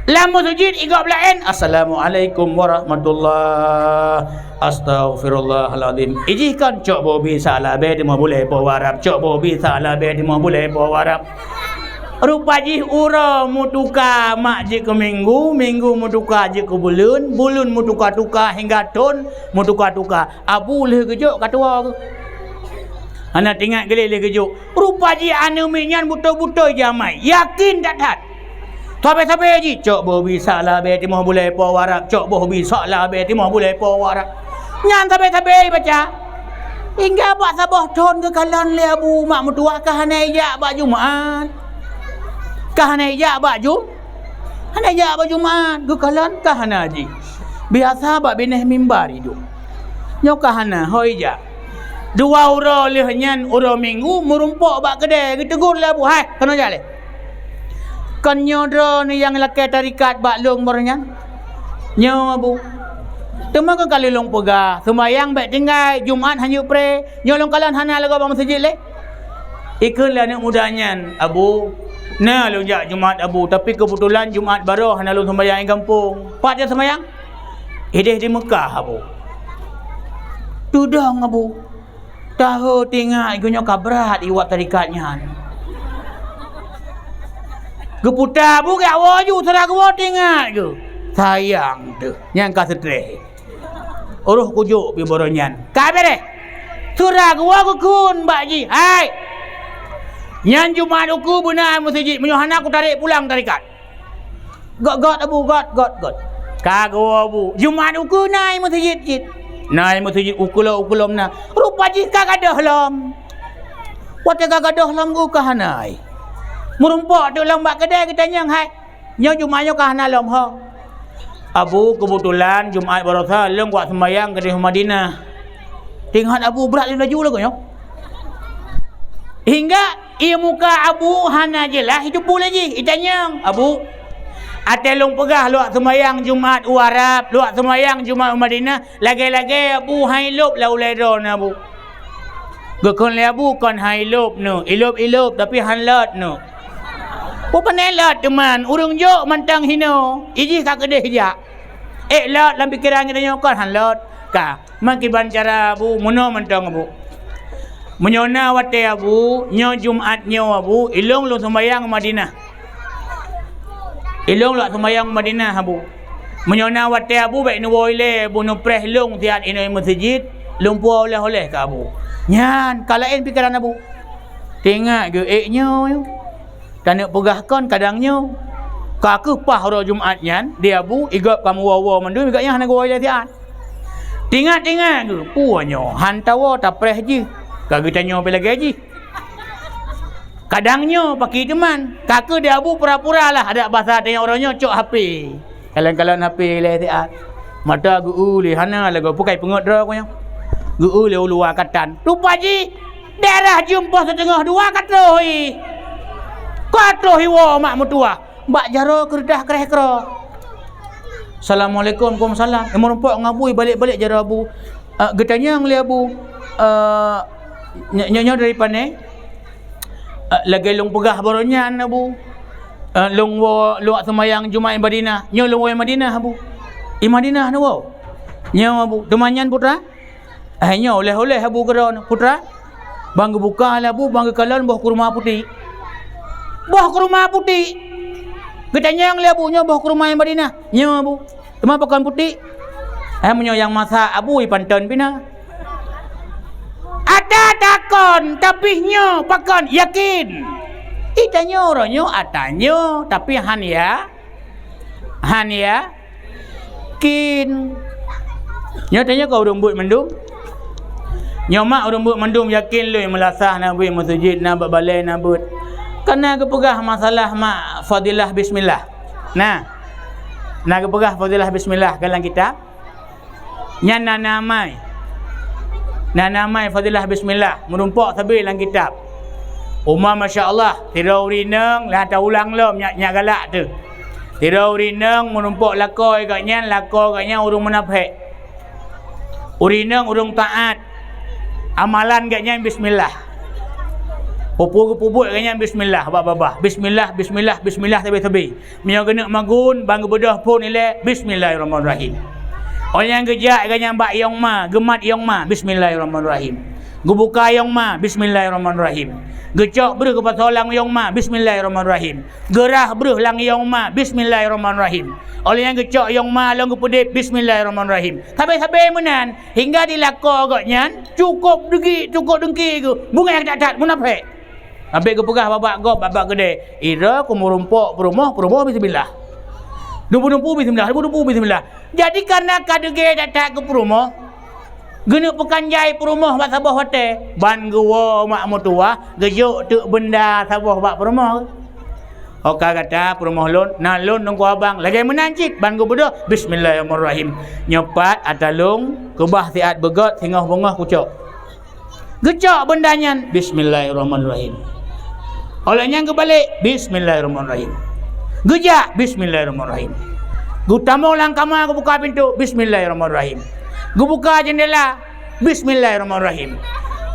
Lam meuseujid igob laén, "Assalamualaikum warahmatullah. Astaghfirullahalazim." Ijih kon cok boh ubi sak labée timoh bulée po u Arab, cok boh ubi sak labée timoh bulée po u Arab. Rupa jih uroe meutuka, mak jeuet keu minggu, minggu meutuka jeuet keu buleuen, buleuen meutuka-tuka hingga thon meutuka-tuka. Abu lheueh geujok ka tuwoe geuh. Hana teuingat geulé lé geujok. Rupa jih aneuk miet nyan beutôi-beutôi jamai. Yakin that-that. Sabe-sabe jih, cok boh bi salah be timoh bulèe po warab, cok boh bi salah be timoh bulèe po warab. Nyan sabe-sabe baca. Hingga bak saboh thon geukalon lé Abu mak meutuwah ka hana ijak bak Jumat. Ka hana ijak bak Ju-, hana ijak bak Jumat, geukalon ka hana jih. Biasa bak binéh mimbar idup. Nyoe ka hana, ho ijak. Dua uroe lheueh nyan, uroe Minggu, meurumpok bak keudè, geutegur lé Abu, "Hai, keunoe jak lé. Kon nyoe droeneuh nyang lakèe tarekat bak lôn baroe nyan?" "Nyoe, Abu." "Teuma kon ka lheueh lôn peugah, seumayang bèk tinggai, Jumat hanjeuet pré. Nyoe lôn kalon hana lagoe bak meuseujid lé." Ikheun lé aneuk muda nyan, "Abu, na lôn jak Jumat, Abu, tapi keubeutulan Jumat baroe hana lôn seumayang i gampông." "Pat taseumayang?" "Idéh di Meukah, Abu." "Tudong, Abu." Tahe teuingat geuh nyoe ka brat iwat tarekat nyan. Geuputa Abu geujak woe ju, sira geuwoe teuingat geuh. Sayang teuh, nyan ka seutreh. Uroh kujok pih baroe nyan. Ka beureh. Sira geuwoe geukheun bak jih, "Hai! Nyan Jumat ukeue beuna meuseujid, meunyoe hana kutarek pulang tarekat." "Göt, göt, Abu, göt, göt, göt." Ka geuwoe Abu, "Jumat ukeue na i meuseujid cit?" "Na i meuseujid ukeue lom, ukeue lom na." "Rupa jih ka gadôh lom." Watèe ka gadôh lom geuh ka hana i. Meurumpok teuk lom bak keudè geutanyong, "Hai, nyoe Jumat nyoe ka hana lom ho?" "Abu, keubeutulan Jumat baroesa lôn kuat seumayang keudéh Madinah." Teuingat Abu brat laju lagoe nyoe. Hingga ie muka Abu hana jeulaih, iteupeue lé jih, itanyong, "Abu, watèe lôn peugah lôn seumayang Jumat u Arab, lôn seumayang Jumat u Madinah, lagèe-lagèe Abu han ilôb lam ulèe droeneuh, Abu." Geukheun lé Abu, "Kon han ilôb neuh, ilôb-ilôb tapi han lôt neuh." "Peue pane lôt teuma, ureueng jok mantong hinoe, ijih ka keudéh jak." Ék lôt lam pikeran geutanyoe, kon han lôt. Ka, meukiban cara Abu, meunoe mantong Abu. Meunyoe na watèe Abu, nyoe Jumat nyoe Abu, ilôn lôn seumayang u Madinah. Ilôn lôn seumayang u Madinah Abu. Meunyoe na watèe Abu, bèk neuwoe ilèe Abu, neupreh lôn siat inoe meuseujid, lôn puwoe oleh-oleh keu Abu. Nyan ka laén pikeran Abu. Teuingat geuh ék nyoe. Taneuk peugah kon kadang nyoe. Ka keuh paih uroe Jumat nyan, di Abu, i gob ka meuwoe-woe mandum, i gob nyan hana geuwoe lé siat. Teuingat-teuingat geuh, peue nyoe, han tawoe tapreh jih. Ka geutanyoe pih lagèe jih. Kadang nyoe paki teuma, ka keuh di Abu pura-pura lah, adak basa tanyoe uroe nyoe cok H P. Kalon-kalon H P lé siat. Mata geu-eu lé hana lagoe, peue kai peungeut droe ku nyoe. Geu-eu lé u luwa ka tan. Rupa jih daerah jeuem poh siteungoh dua ka troh i. Ka troh iwoe mak meutuwah. Bak jaroe keureudah kreh-kroh. "Assalamualaikum." "Waalaikumsalam." Eh, meurumpok ngon Abu, ibalek-balek jaroe Abu. "Eh, geutanyong lé Abu, eh, nyo-, nyo-, nyoe dari pane?" "Eh, lagèe lôn peugah baroe nyan, Abu. Eh, lôn woe, lôn seumayang Jumat i Madinah. Nyoe lôn woe i Madinah, Abu." "I Madinah neuwoe?" "Nyoe, Abu." "Teuma nyan, Putra?" "Eh, nyoe oleh-oleh Abu keudroe, Putra. Ban geubuka lé Abu, ban geukalon boh kurma putik." "Boh kurma putik?" Geutanyong lé Abu, "Nyoe boh kurma i Madinah?" "Nyoe, Abu." "Teuma pakon putik?" "Eh, meunyoe nyang masak Abu, ipanton pih na." "Ata takon, tapi nyoe pakon yakin?" Itanyoe uroe nyoe ata nyoe, tapi han ya-, han yakin. Nyoe tanyoe ka ureueng beuet mandum. Nyoe mak ureueng beuet mandum yakin lôn meulasah na beuet, meuseujid na, bak balèe na beuet. Ka na geupeugah masalah mak fadilah bismillah. Nah. Na geupeugah fadilah bismillah ka lam kitab. Nyan na nama ai. Na nama ai fadilah bismillah, meurumpok sabe lam kitab. Uma masya Allah, sidroe ureueng inong, lheuh taulang lom nyak, nyak galak teuh. Sidroe ureueng inong meurumpok lakoe gobnyan, lakoe gobnyan ureueng munafék. Ureueng inong ureueng taat. Amalan gobnyan bismillah. Peue-peue geupeubuet gobnyan bismillah bak babah. Bismillah, bismillah, bismillah sabe-sabe. Meunyoe geuneuk magun, ban geubeudôh phon ilèe, bismillahirrahmanirrahim. Óh nyang geujak gobnyan bak yong ma, geumat yong ma, bismillahirrahmanirrahim. Geubuka yong ma, bismillahirrahmanirrahim. Geucok breuh geupasoe lam yong ma, bismillahirrahmanirrahim. Geurah breuh lam yong ma, bismillahirrahmanirrahim. Óh lheueh nyan geucok yong ma lom geupeudeb, bismillahirrahmanirrahim. Sabe-sabe meunan, hingga di lakoe gobnyan cukôp deungki, cukôp deungki geuh, beungéh that-that, munafék. Sampoe geupeugah bak gob, bak keudè, "Ira ku meurumpok peurumoh, peurumoh bismillah. Dubu-dubu bismillah, dubu-dubu bismillah." Jadi, kareuna ka deungki that-that keu peurumoh, geuneuk peukan jai peurumoh bak saboh watèe, ban geuwoe mak meutuwah, geujok teuk beunda saboh bak peurumoh. "Ho ka gata peurumoh lôn, na lôn teungku abang, lagèe meunan cit," ban geubeudôh, "Bismillahirrahmanirrahim. Nyoe pat ata lôn, keubah siat beugöt, singoh beungoh kucok." Geucok beunda nyan, "Bismillahirrahmanirrahim." Óh lheueh nyan geubalek, "Bismillahirrahmanirrahim." Geujak, "Bismillahirrahmanirrahim." Geutamong lam kama, geubuka pintoe, "Bismillahirrahmanirrahim." Geubuka jeundela, "Bismillahirrahmanirrahim."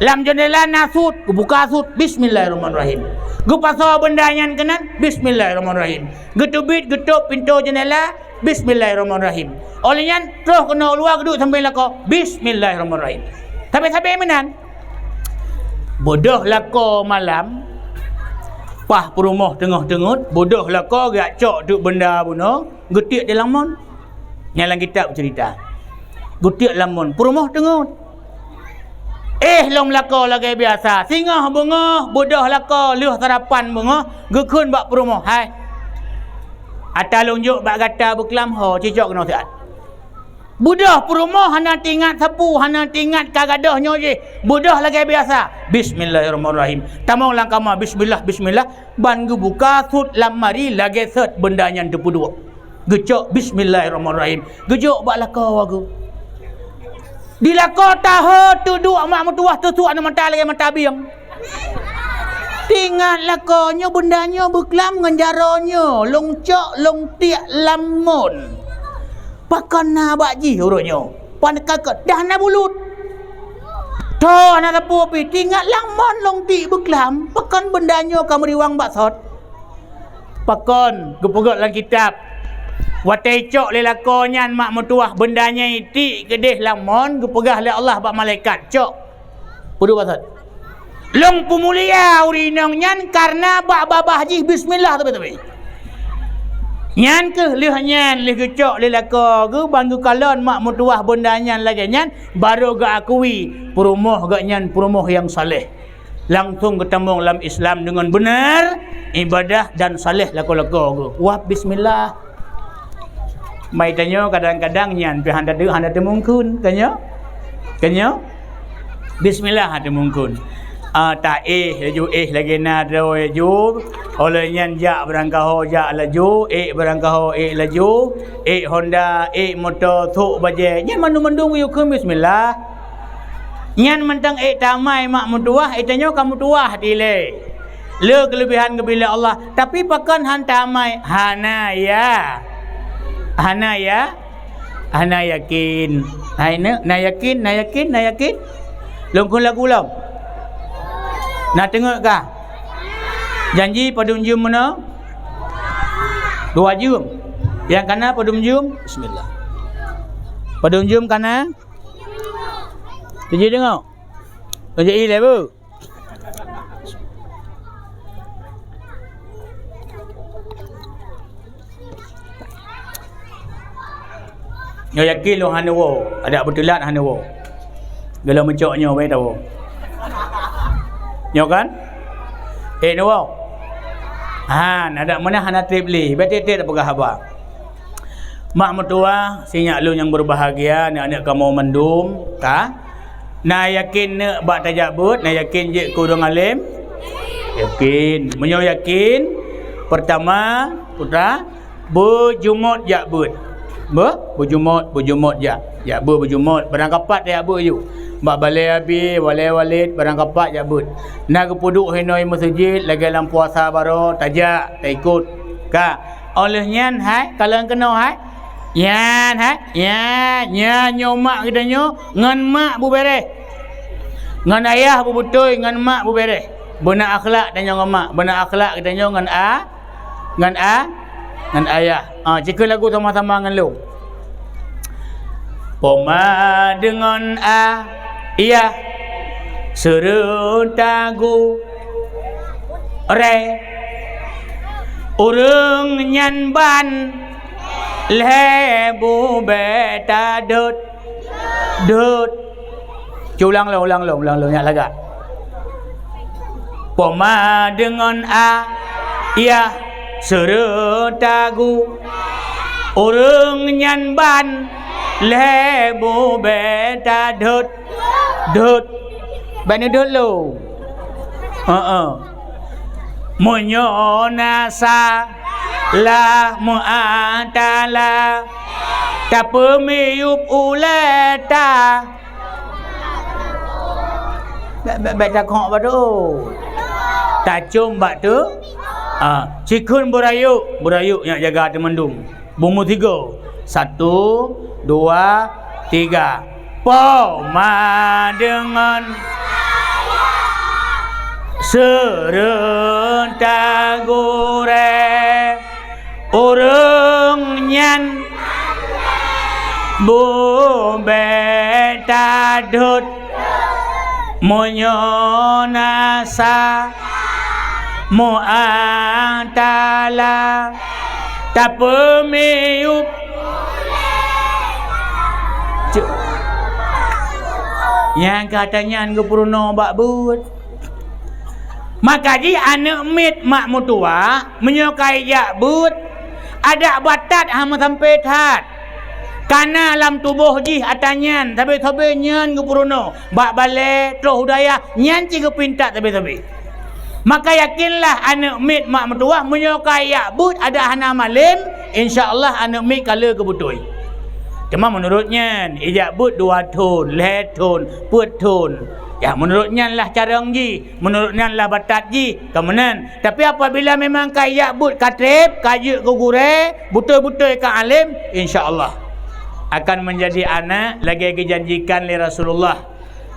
Lam jeundela na sut, geubuka sut, "Bismillahirrahmanirrahim." Geupasoe beunda nyan keunan, "Bismillahirrahmanirrahim." Geuteubiet, geutôb pintoe jeundela, "Bismillahirrahmanirrahim." Óh lheueh nyan troh keunoe u luwa geuduek sambil lakoe, "Bismillahirrahmanirrahim." Sabe-sabe meunan. Beudôh lakoe malam, paih peurumoh teungoh teungeut, beudôh lakoe geujak cok teuk beunda bunoe, geutiek di lam mon. Nyan lam kitab cerita. Geutiek lam mon, peurumoh teungeut. Éh lom lakoe lagèe biasa, singoh beungoh, beudôh lakoe lheueh sarapan beungoh, geukheun bak peurumoh, "Hai, ata lôn jok bak gata beuklam ho, cicok keunoe siat." Beudôh peurumoh hana teuingat sapeue, hana teuingat ka gadôh nyoe jih, beudôh lagèe biasa, "Bismillahirrahmanirrahim." Tamong lam kama, "Bismillah, bismillah," ban geubuka sut lamari lagèe sot beunda nyan teupeuduek. Geucok, "Bismillahirrahmanirrahim." Geujok bak lakoe geuh. Di lakoe tahe teuduek mak meutuwah, teusuak aneuk mata lagèe mata bieng. Teuingat lakoe nyoe, beunda nyoe beuklam ngon jaroe nyoe, lôn cok, lôn tiek lam mon. Pakon na bak jih uroe nyoe? Pan ka, ka dah na bulut. Tho hana sapeue pih, teuingat lam mon lôn tiek beuklam, pakon beunda nyoe ka meuriwang bak sot? Pakon geupeugah lam kitab, watèe icok lé lakoe nyan mak meutuwah beunda nyan itiek keudeh lam mon, geupeugah lé Allah bak malaikat, "Cok." Peue dua pasal? "Lôn peumulia ureueng inong nyan kareuna bak babah jih bismillah teubi-teubi." Nyan keuh lheueh nyan, lheueh geucok lé lakoe geuh ban geukalon mak meutuwah beunda nyan lagèe nyan, barô geuakui peurumoh geuh nyan peurumoh nyang saleh. Langsong geutamong lam Islam deungon beuna, ibadah dan saleh lakoe-lakoe geuh. Wab bismillah. Mai tanyoe kadang-kadang nyan pih hana teu-, hana teumungkun, tanyoe? Tanyoe? Bismillah hana teumungkun. Ah, taéh laju, éh lagèe na droe laju. Óh lheueh nyan jak barangkaho jak laju, ék barangkaho ék laju, ék Honda, ék moto, sôk bajèe. Nyan mandum-mandum geuyue kheun bismillah. Nyan mantong ék tamai mak meutuwah, ék tanyoe ka meutuwah dilèe. Le keuleubihan geubri lé Allah, tapi pakon han tamai? Hana ya. Hana ya. Hana yakin. Hai neuk, na yakin, na yakin, na yakin? Lôn kheun lagu lom. Na teungeut kah? Janji padum jeuem meunoe? Dua jeuem. Nyang kana padum jeuem? Bismillah. Padum jeuem kana? Tujoh teungoh. Tujoh ilèe bu. Nyoe yakin lôn hana woe, adak beuteulat hana woe. Geulom meucok nyoe bae tawoe. Nyoe kan? Eh, nyoe woe. Han, adak meunan hana treb lé, bae tieb-tieb tapeugah haba. Mak meutuwah, sinyak lôn nyang beubahgia, aneuk-aneuk kamoe mandum, ka? Na yakin neuk bak tajak beuet, na yakin jeuet keu ureueng além? Yakin. Meunyoe yakin, peurtama, putra, beujumôt jak beuet. Beu-, beujumôt, beujumôt jak. Jak beuet beujumôt, barangkapat tajak beuet ju. Bak balèe Abi, balèe Walid, barangkapat jak beuet. Na geupeuduek hinoe meuseujid, lagèe lam puasa baroe, tajak, taikot. Ka. Óh lheueh nyan hai, kalon keunoe hai. Nyan hai, nyan, nyan nyoe mak geutanyoe ngon mak beubeureh. Ngon ayah beubeutôi, ngon mak beubeureh. Beuna akhlak tanyoe ngon mak, beuna akhlak geutanyoe ngon a-, ngon a-, ngon ayah. Ah, ci kheun lagu sama-sama ngon lôn. Poma deungon ayah, Seureun tagurée ureuëng nyan ban lhée bubée tadot, dot. Culang lom, ulang lom, ulang lom, nyak lagak. Poma deungon ayah seureun tagu, ureuëng nyan ban lhée bubée tadot, dot. Bak neudot lom. Heeh. Meunyoe na salah meuatala, tapeumiyueb ulée ta. Bèk, bèk, bèk takong bak tu. Tacôm bak tu. Ah, sikheun beurayeuk, beurayeuk nyang jaga teumandum. Bumu tiga. Satu, dua, tiga. Poma deungon seureun tagurée ureuëng nyan bubée tadot. Meunyoe na sa meuatala tapeumiyueb. Cuk. Nyang kata nyan geupeurunoe bak buet. Maka jih aneuëk miet mak meutuwah, meunyoe ka ijak buet, adak batat hana meusampé that. Kana lam tuboh jih ata nyan, sabe-sabe nyan geupeurunoe. Bak balée, troh u dayah, nyan cit geupintat sabe-sabe. Maka yakinlah aneuëk miet mak meutuwah, meunyoe ka ijak buet adak hana malem, insya Allah aneuëk miet ka le geubeutôi. Teuma meunurot nyan, ijak buet dua thon, lhée thon, peuet thon. Ya, meunurot nyan lah carông jih. Meunurot nyan lah batat jih, ka meunan. Tapi apabila memang ka ijak buet ka treb, ka jeuet keu gurée, beutôi-beutôi ka alem, insya Allah akan menjadi anak lagée geujanjikan lé Rasulullah.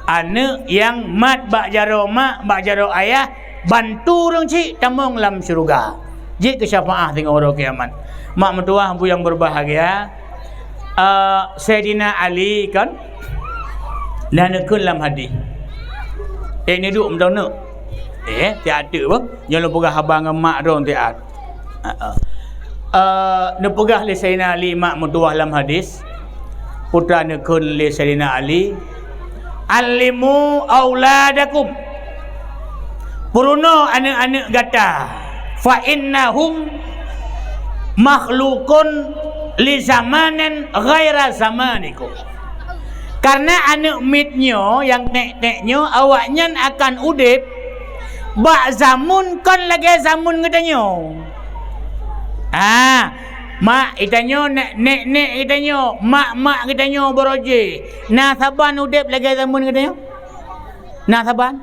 Aneuëk nyang mat bak jaroe mak, bak jaroe ayah, bantu ureuëng chik tamong lam syeuruga. Jeuet keu syafaah singoh uroe kiamat. Mak meutuwah bu nyang beubahgia, eh, Saidina Ali kan na neukheun lam hadis. Eh, neuduek meudoneuk. Eh, tiat teuk bah. Nyoe lôn peugah haba ngon mak droe tiat. Ha, ha. Eh, neupeugah lé Saidina Ali mak meutuwah lam hadis. Putra neukheun lé Saidina Ali, "Allimu auladakum." Peurunoe aneuëk-aneuëk gata, "Fa innahum makhluqun li zamanin ghaira zamanikum." Kareuna aneuëk miet nyoe nyang nek-nek nyoe awaknyan akan udeb bak zamun kon lagée zamun geutanyoe. Ah, mak geutanyoe, nek-nek geutanyoe, mak-mak geutanyoe barô jih na saban udeb lagée zamun geutanyoe? Na saban?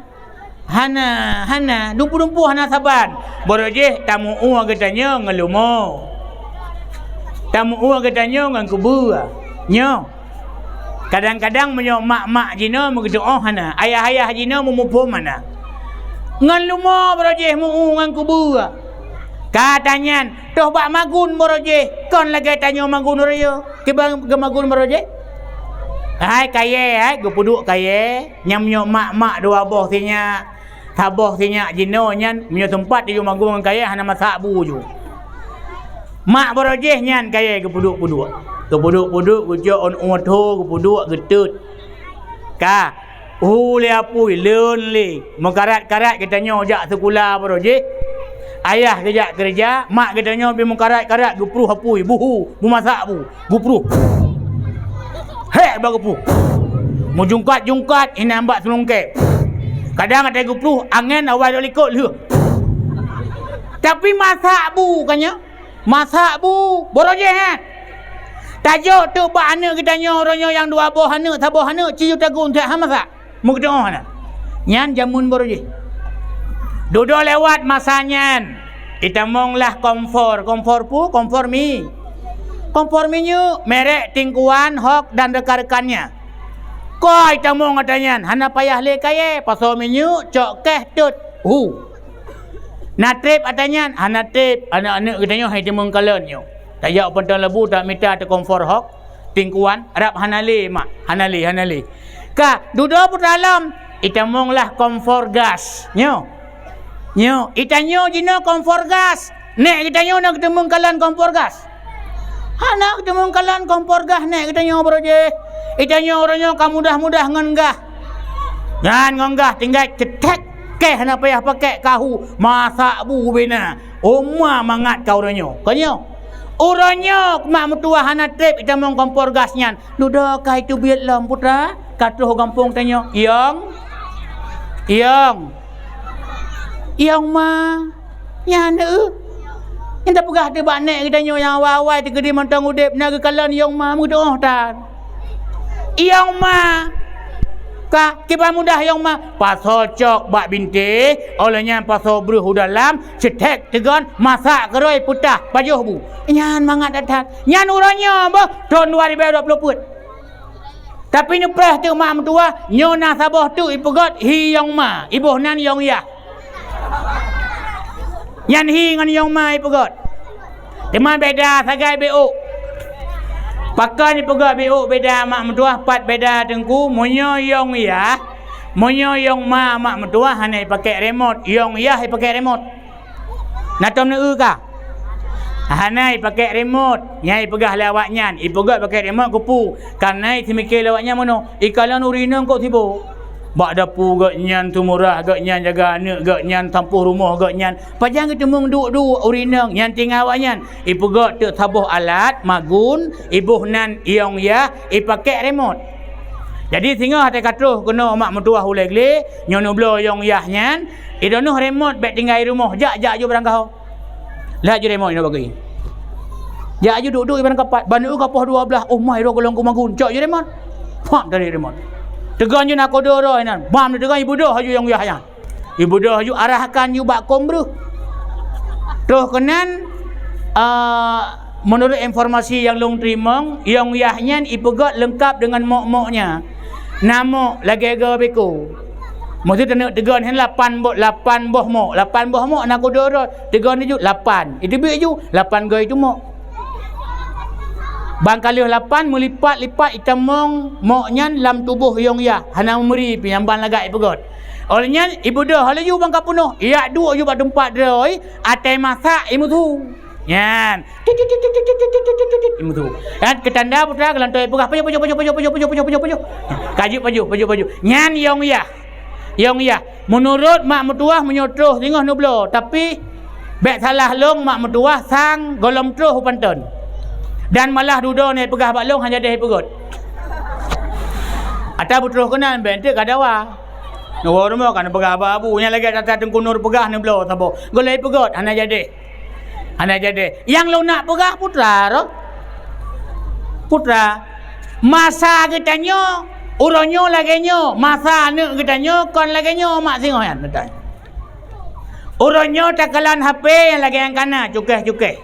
Hana, hana, dumpeue-dumpeue hana saban. Barô jih tameu'ue geutanyoe ngon lumo. Tameu'ue geutanyoe ngon kubu. Nyoe. Kadang-kadang meunyoe mak-mak jinoe meugeutu'oh hana, ayah-ayah jinoe meumuphom hana. Ngon lumo barô jih meu'ue ngon kubu. Ka tanyan, toh bak magun barô jih, kon lagée tanyoe magun uroe nyoe. Kiban geumagun barô jih? Hai kayée, hai geupeuduek kayée. Nyang meunyoe mak-mak dua boh sinyak, saboh sinyak jinoe nyan, meunyoe teumpat jijok magun ngon kayée hana masak bu ju. Mak barô jih nyan kayée geupeuduek-peuduek. Geupeuduek-peuduek, geucok ôn-ôn tho, geupeuduek, geutot. Ka, hu lé apui, leuen lé, meukarat-karat geutanyoe jak sikula barô jih. Ayah geujak keureuja, mak geutanyoe pih meukarat-karat geupruh apui, buhu, meumasak bu. Geupruh. Hék bak geupruh. Meujungkat-jungkat inan bak seulungkée. Kadang até geupruh, angén awai lôn likot lheueh. Tapi masak bu kan nyoe? Masak bu, barô jih, eh. Tajok teuk bak aneuëk geutanyoe, uroe nyoe nyang dua boh aneuëk, saboh aneuëk, ci ju tagun that hana masak. Meugeudoh na. Nyan jameun barô jih. Dudoe lewat masa nyan, itamong lah kompor, kompor pu, kompor mi. Kompor minyeuk merek Tingkuan, Hok dan rekan-rekannya. Koi tamong ata nyan, hana payah lé kayée, pasoe minyeuk, cok keh, tot, hu. Na treb ata nyan, hana treb, aneuëk-aneuëk geutanyoe hai timong kalon nyoe. Tajak panton labu, tak mita teukompor Hok. Tingkuan, rab hana lé, mak. Hana lé, hana lé. Ka, dudoe putra lom, Itamong lah kompor gas. Nyoe. Nyoe, itanyoe jinoe kompor gas. Nèk geutanyoe na geuteumeung kalon kompor gas? Hana geuteumeung kalon kompor gas nèk geutanyoe baroe jih. Itanyoe uroe nyoe ka mudah-mudah ngon gas. Nyan ngon gas tinggai cetek keh hana payah pakèk kahu, masak bu bina. Oma mangat ka uroe nyoe. Ka nyoe. Uroe nyoe mak meutuwah hana trép itamong kompor gas nyan. Dudoe ka iteubiet lom putra, ka troh gampông tanyoe. Yong. Yong. Yong ma. Nyan eu. Nyang tapeugah teuh bak nèk geutanyoe nyang awai-awai teukeudi mantong udép na geukalon yong ma meudoh tan. Yong ma. Ka kiban mudah yong ma. Pasoe cok bak bintéh, óh lheueh nyan pasoe breuh u dalam, cetek teugon, masak keurôi peutah pajoh bu. Nyan mangat that-that. Nyan uroe nyoe boh thon dua ribèe dua ploh peuet. Tapi neupreh teuk mak meutuwah, nyoe na saboh teuk ipeugöt hi yong ma, iboh nan yong yah. Nyan hi ngon yong ma ipeugöt. Teuma beda sagai biôk. Pakon ipeugöt biôk beda mak meutuwah, pat beda teungku, meunyoe yong yah, meunyoe yong ma mak meutuwah hana ipakèk remot, yong yah ipakèk remot. Na tom neueu ka? Hana ipakèk remot. Nyang ipeugah lé awaknyan, ipeugöt pakèk remot keupeue? Kareuna iseumiké lé awaknyan meunoe, ikalon ureueng inong kok sibok. Bak dapu gobnyan, teumurah gobnyan, jaga aneuk gobnyan, sampôh rumoh gobnyan. Pajan geuteumeung duek-duek ureueng inong nyang tinggai awaknyan? Ipeugöt teuk saboh alat magun, iboh nan yong yah, ipakèk remot. Jadi singoh watèe ka troh keunoe mak meutuwah ulèe glé, nyoe neubloe yong yah nyan, idoneuh remot bèk tinggai i rumoh, jak, jak ju barang gaho. Lheueh ju remot inoe bagi. Jak ju duek-duek iban kapat, ban eu ka poh dua blah, oh mai roh golom kumagun, cok ju remot. Pam tadi remot. Teugon ju nakoda roh inan, bam teugon ibeudôh ju yong yah nyan. Ibeudôh ju arahkan ju bak kôm breuh. Troh keunan, ah, meunurot informasi nyang lôn teurimong, yong yah nyan ipeugöt leungkap deungon mok-moknya. Na mok lagèe goe beko. Meusti taneuk teugon hen lapan boh, lapan boh mok. Lapan boh mok na kudoro, teugon ju lapan. Iteubiet ju lapan goe itu mok. Ban ka lheueh lapan meulipat-lipat itamong mok nyan lam tuboh yong yah, hana meumeri pih nyang ban lagak ipeugöt. Óh lheueh nyan ibeudôh laju ban ka peunoh, ijak duek ju bak teumpat droe, atai masak imeusu. Nyan. Tit, tit, tit, tit, tit, tit, tit, tit, tit, tit, tit, tit, tit. Kan keutanda putra geulantoi peugah, "Pajoh, pajoh, pajoh." Ka jeuet pajoh, pajoh, pajoh. Nyan yong yah. Yong yah. Meunurot mak meutuwah meunyoe troh singoh neubloe, tapi bèk salah lôn mak meutuwah sang gohlom troh u panton. Dan malah dudoe nyan peugah bak lôn hana jadeh ipeugöt. Ata beutroh keunan bèk enteuk ka dawa. Neuwoe rumoh ka neupeugah bak abu, nyan lagèe ata Teungku Nur peugah neubloe saboh. Gohlom ipeugöt hana jadeh. Hana jadeh. Nyang lôn nak peugah putra roh. Putra. Masa geutanyoe, uroe nyoe lagèe nyoe. Masa aneuk geutanyoe kon lagèe nyoe mak singoh nyan geutanyoe. Uroe nyoe takalon H P nyang lagèe nyang kana, cukéh-cukéh.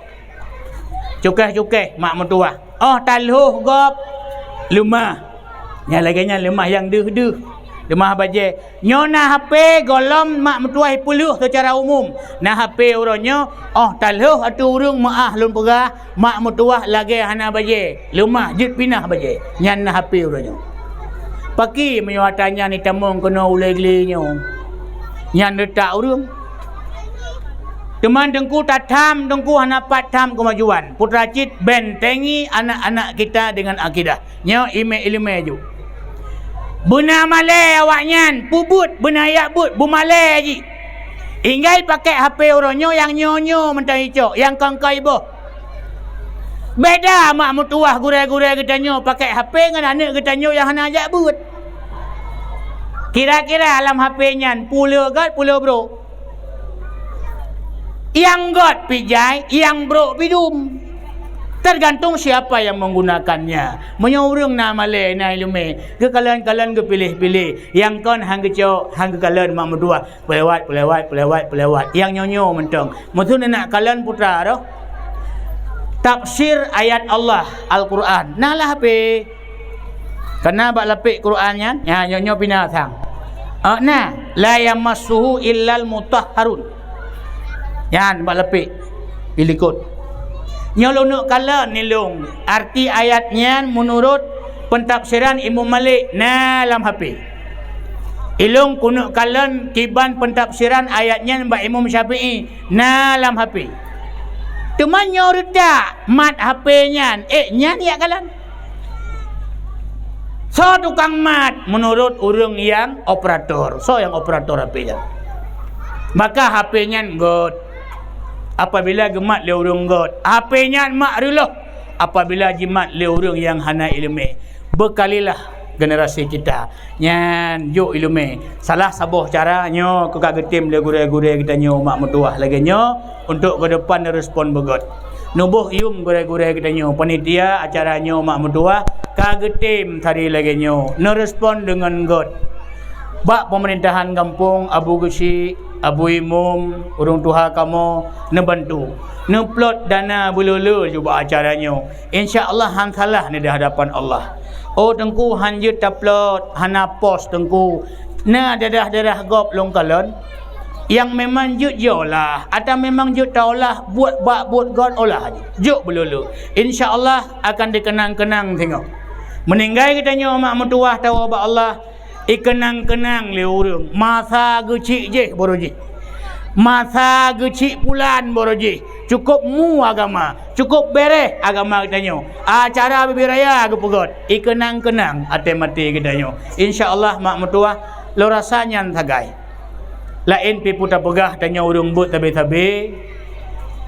Cukéh-cukéh mak meutuwah. Óh talhôh gob leumah. Nyang lagèe nyan leumah nyang deuh-deuh. Leumah bajèe. Nyoe na H P gohlom mak meutuwah ipeulheueh seucara umum. Na H P uroe nyoe, óh talhôh ateueh ureueng meu'ah lôn peugah, mak meutuwah lagèe hana bajèe. Leumah jeuet pinah bajèe. Nyan na H P uroe nyoe. Pakri meunyoe ata nyan itamong keunoe ulèe glé nyoe. Nyan reutak ureueng. Teuma Teungku tatham, Teungku hana pat tham keumajuan. Putra cit bentengi anak-anak kita dengan akidah. Nyoe iéleumé ju. Beuna malèe awaknyan, peubuet beuna jak beuet, beumalèe jih. Hingga ipakèk H P uroe nyoe nyang nyoe-nyoe mantong icok, nyang kon-kon iboh. Beda mak meutuwah gurèe-gurèe geutanyoe pakèk H P ngon aneuk geutanyoe nyang hana jak beuet. Kira-kira lam H P nyan peue le göt, peue le brok? Nyang göt pih jai, nyang brok pih dum. Tergantung siapa yang menggunakannya. Meunyoe ureueng na malèe, na iéleumé, geukalon-kalon geupiléh-piléh, nyang kon han geucok, han geukalon mak meutuwah, peulewat, peulewat, peulewat, peulewat. Nyang nyoe-nyoe mantong. Meusu neunak kalon putra roh. Tafsir ayat Allah, Al-Quran. Na lah H P. Kana bak lapék Quran nyan, nyan nyoe, nyoe pih na sang. Ah, na, "La yamassuhu illal mutahharun." Nyan bak lapék. Ilikot. Nyoe lôn neuk kalon nilông. Arti ayat nyan meunurot pentafsiran Imam Malik na lam H P. Ilôn keuneuk kalon kiban pentafsiran ayat nyan bak Imam Syafi'i na lam H P. Teuma nyoe reutak mat H P nyan, ék nyan jak kalon. Soe tukang mat? Meunurot ureuëng nyang operator. Soe nyang operator H P nyan? Maka H P nyan göt. Apabila geumat lé ureuëng göt, H P nyan mak reuloh apabila jimat lé ureuëng nyang hana iéleumé. Beukalilah generasi kita. Nyan jok iéleumé. Salah saboh cara nyoe keu ka geutem lé gurée-gurée geutanyoe mak meutuwah lagée nyoe untuk keudepan neurespon beugöt. Neuboh yuem gurée-gurée geutanyoe, panitia acara nyoe mak meutuwah ka geutem tadi lagée nyoe, neurespon deungon göt. Bak pemerintahan gampông, Abu Geuchik, Abu Imum, ureuëng tuha kamoe neubantu. Neuplot dana beuleu-leu ju bak acara nyoe. Insya Allah han salah ni di hadapan Allah. Oh Teungku, han jeuet taplot, hana pos Teungku. Na daerah-daerah gob lôn kalon nyang memang jeuet jiolah, atau memang jeuet taolah buet bak buet gon olah jok beuleu-leu. Insya Allah akan dikenang-kenang singoh. Meuninggai geutanyoe mak meutuwah tawoe bak Allah, ikeunang-keunang lé ureuëng masa geuchik jih baroe jih. Masa geuchik pulan baroe jih. Cukup mu agama, cukup bereh agama geutanyoe. Acara bibit raya geupeugöt, ikeunang-keunang até maté geutanyoe. Insya Allah mak meutuwah lôn rasa nyan sagai. Laén pih peue tapeugah tanyoe ureuëng beuet sabe-sabe,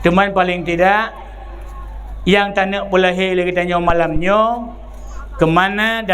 teuma paléng tidak nyang taneuk peulahé lé geutanyoe malam nyoe keumana dan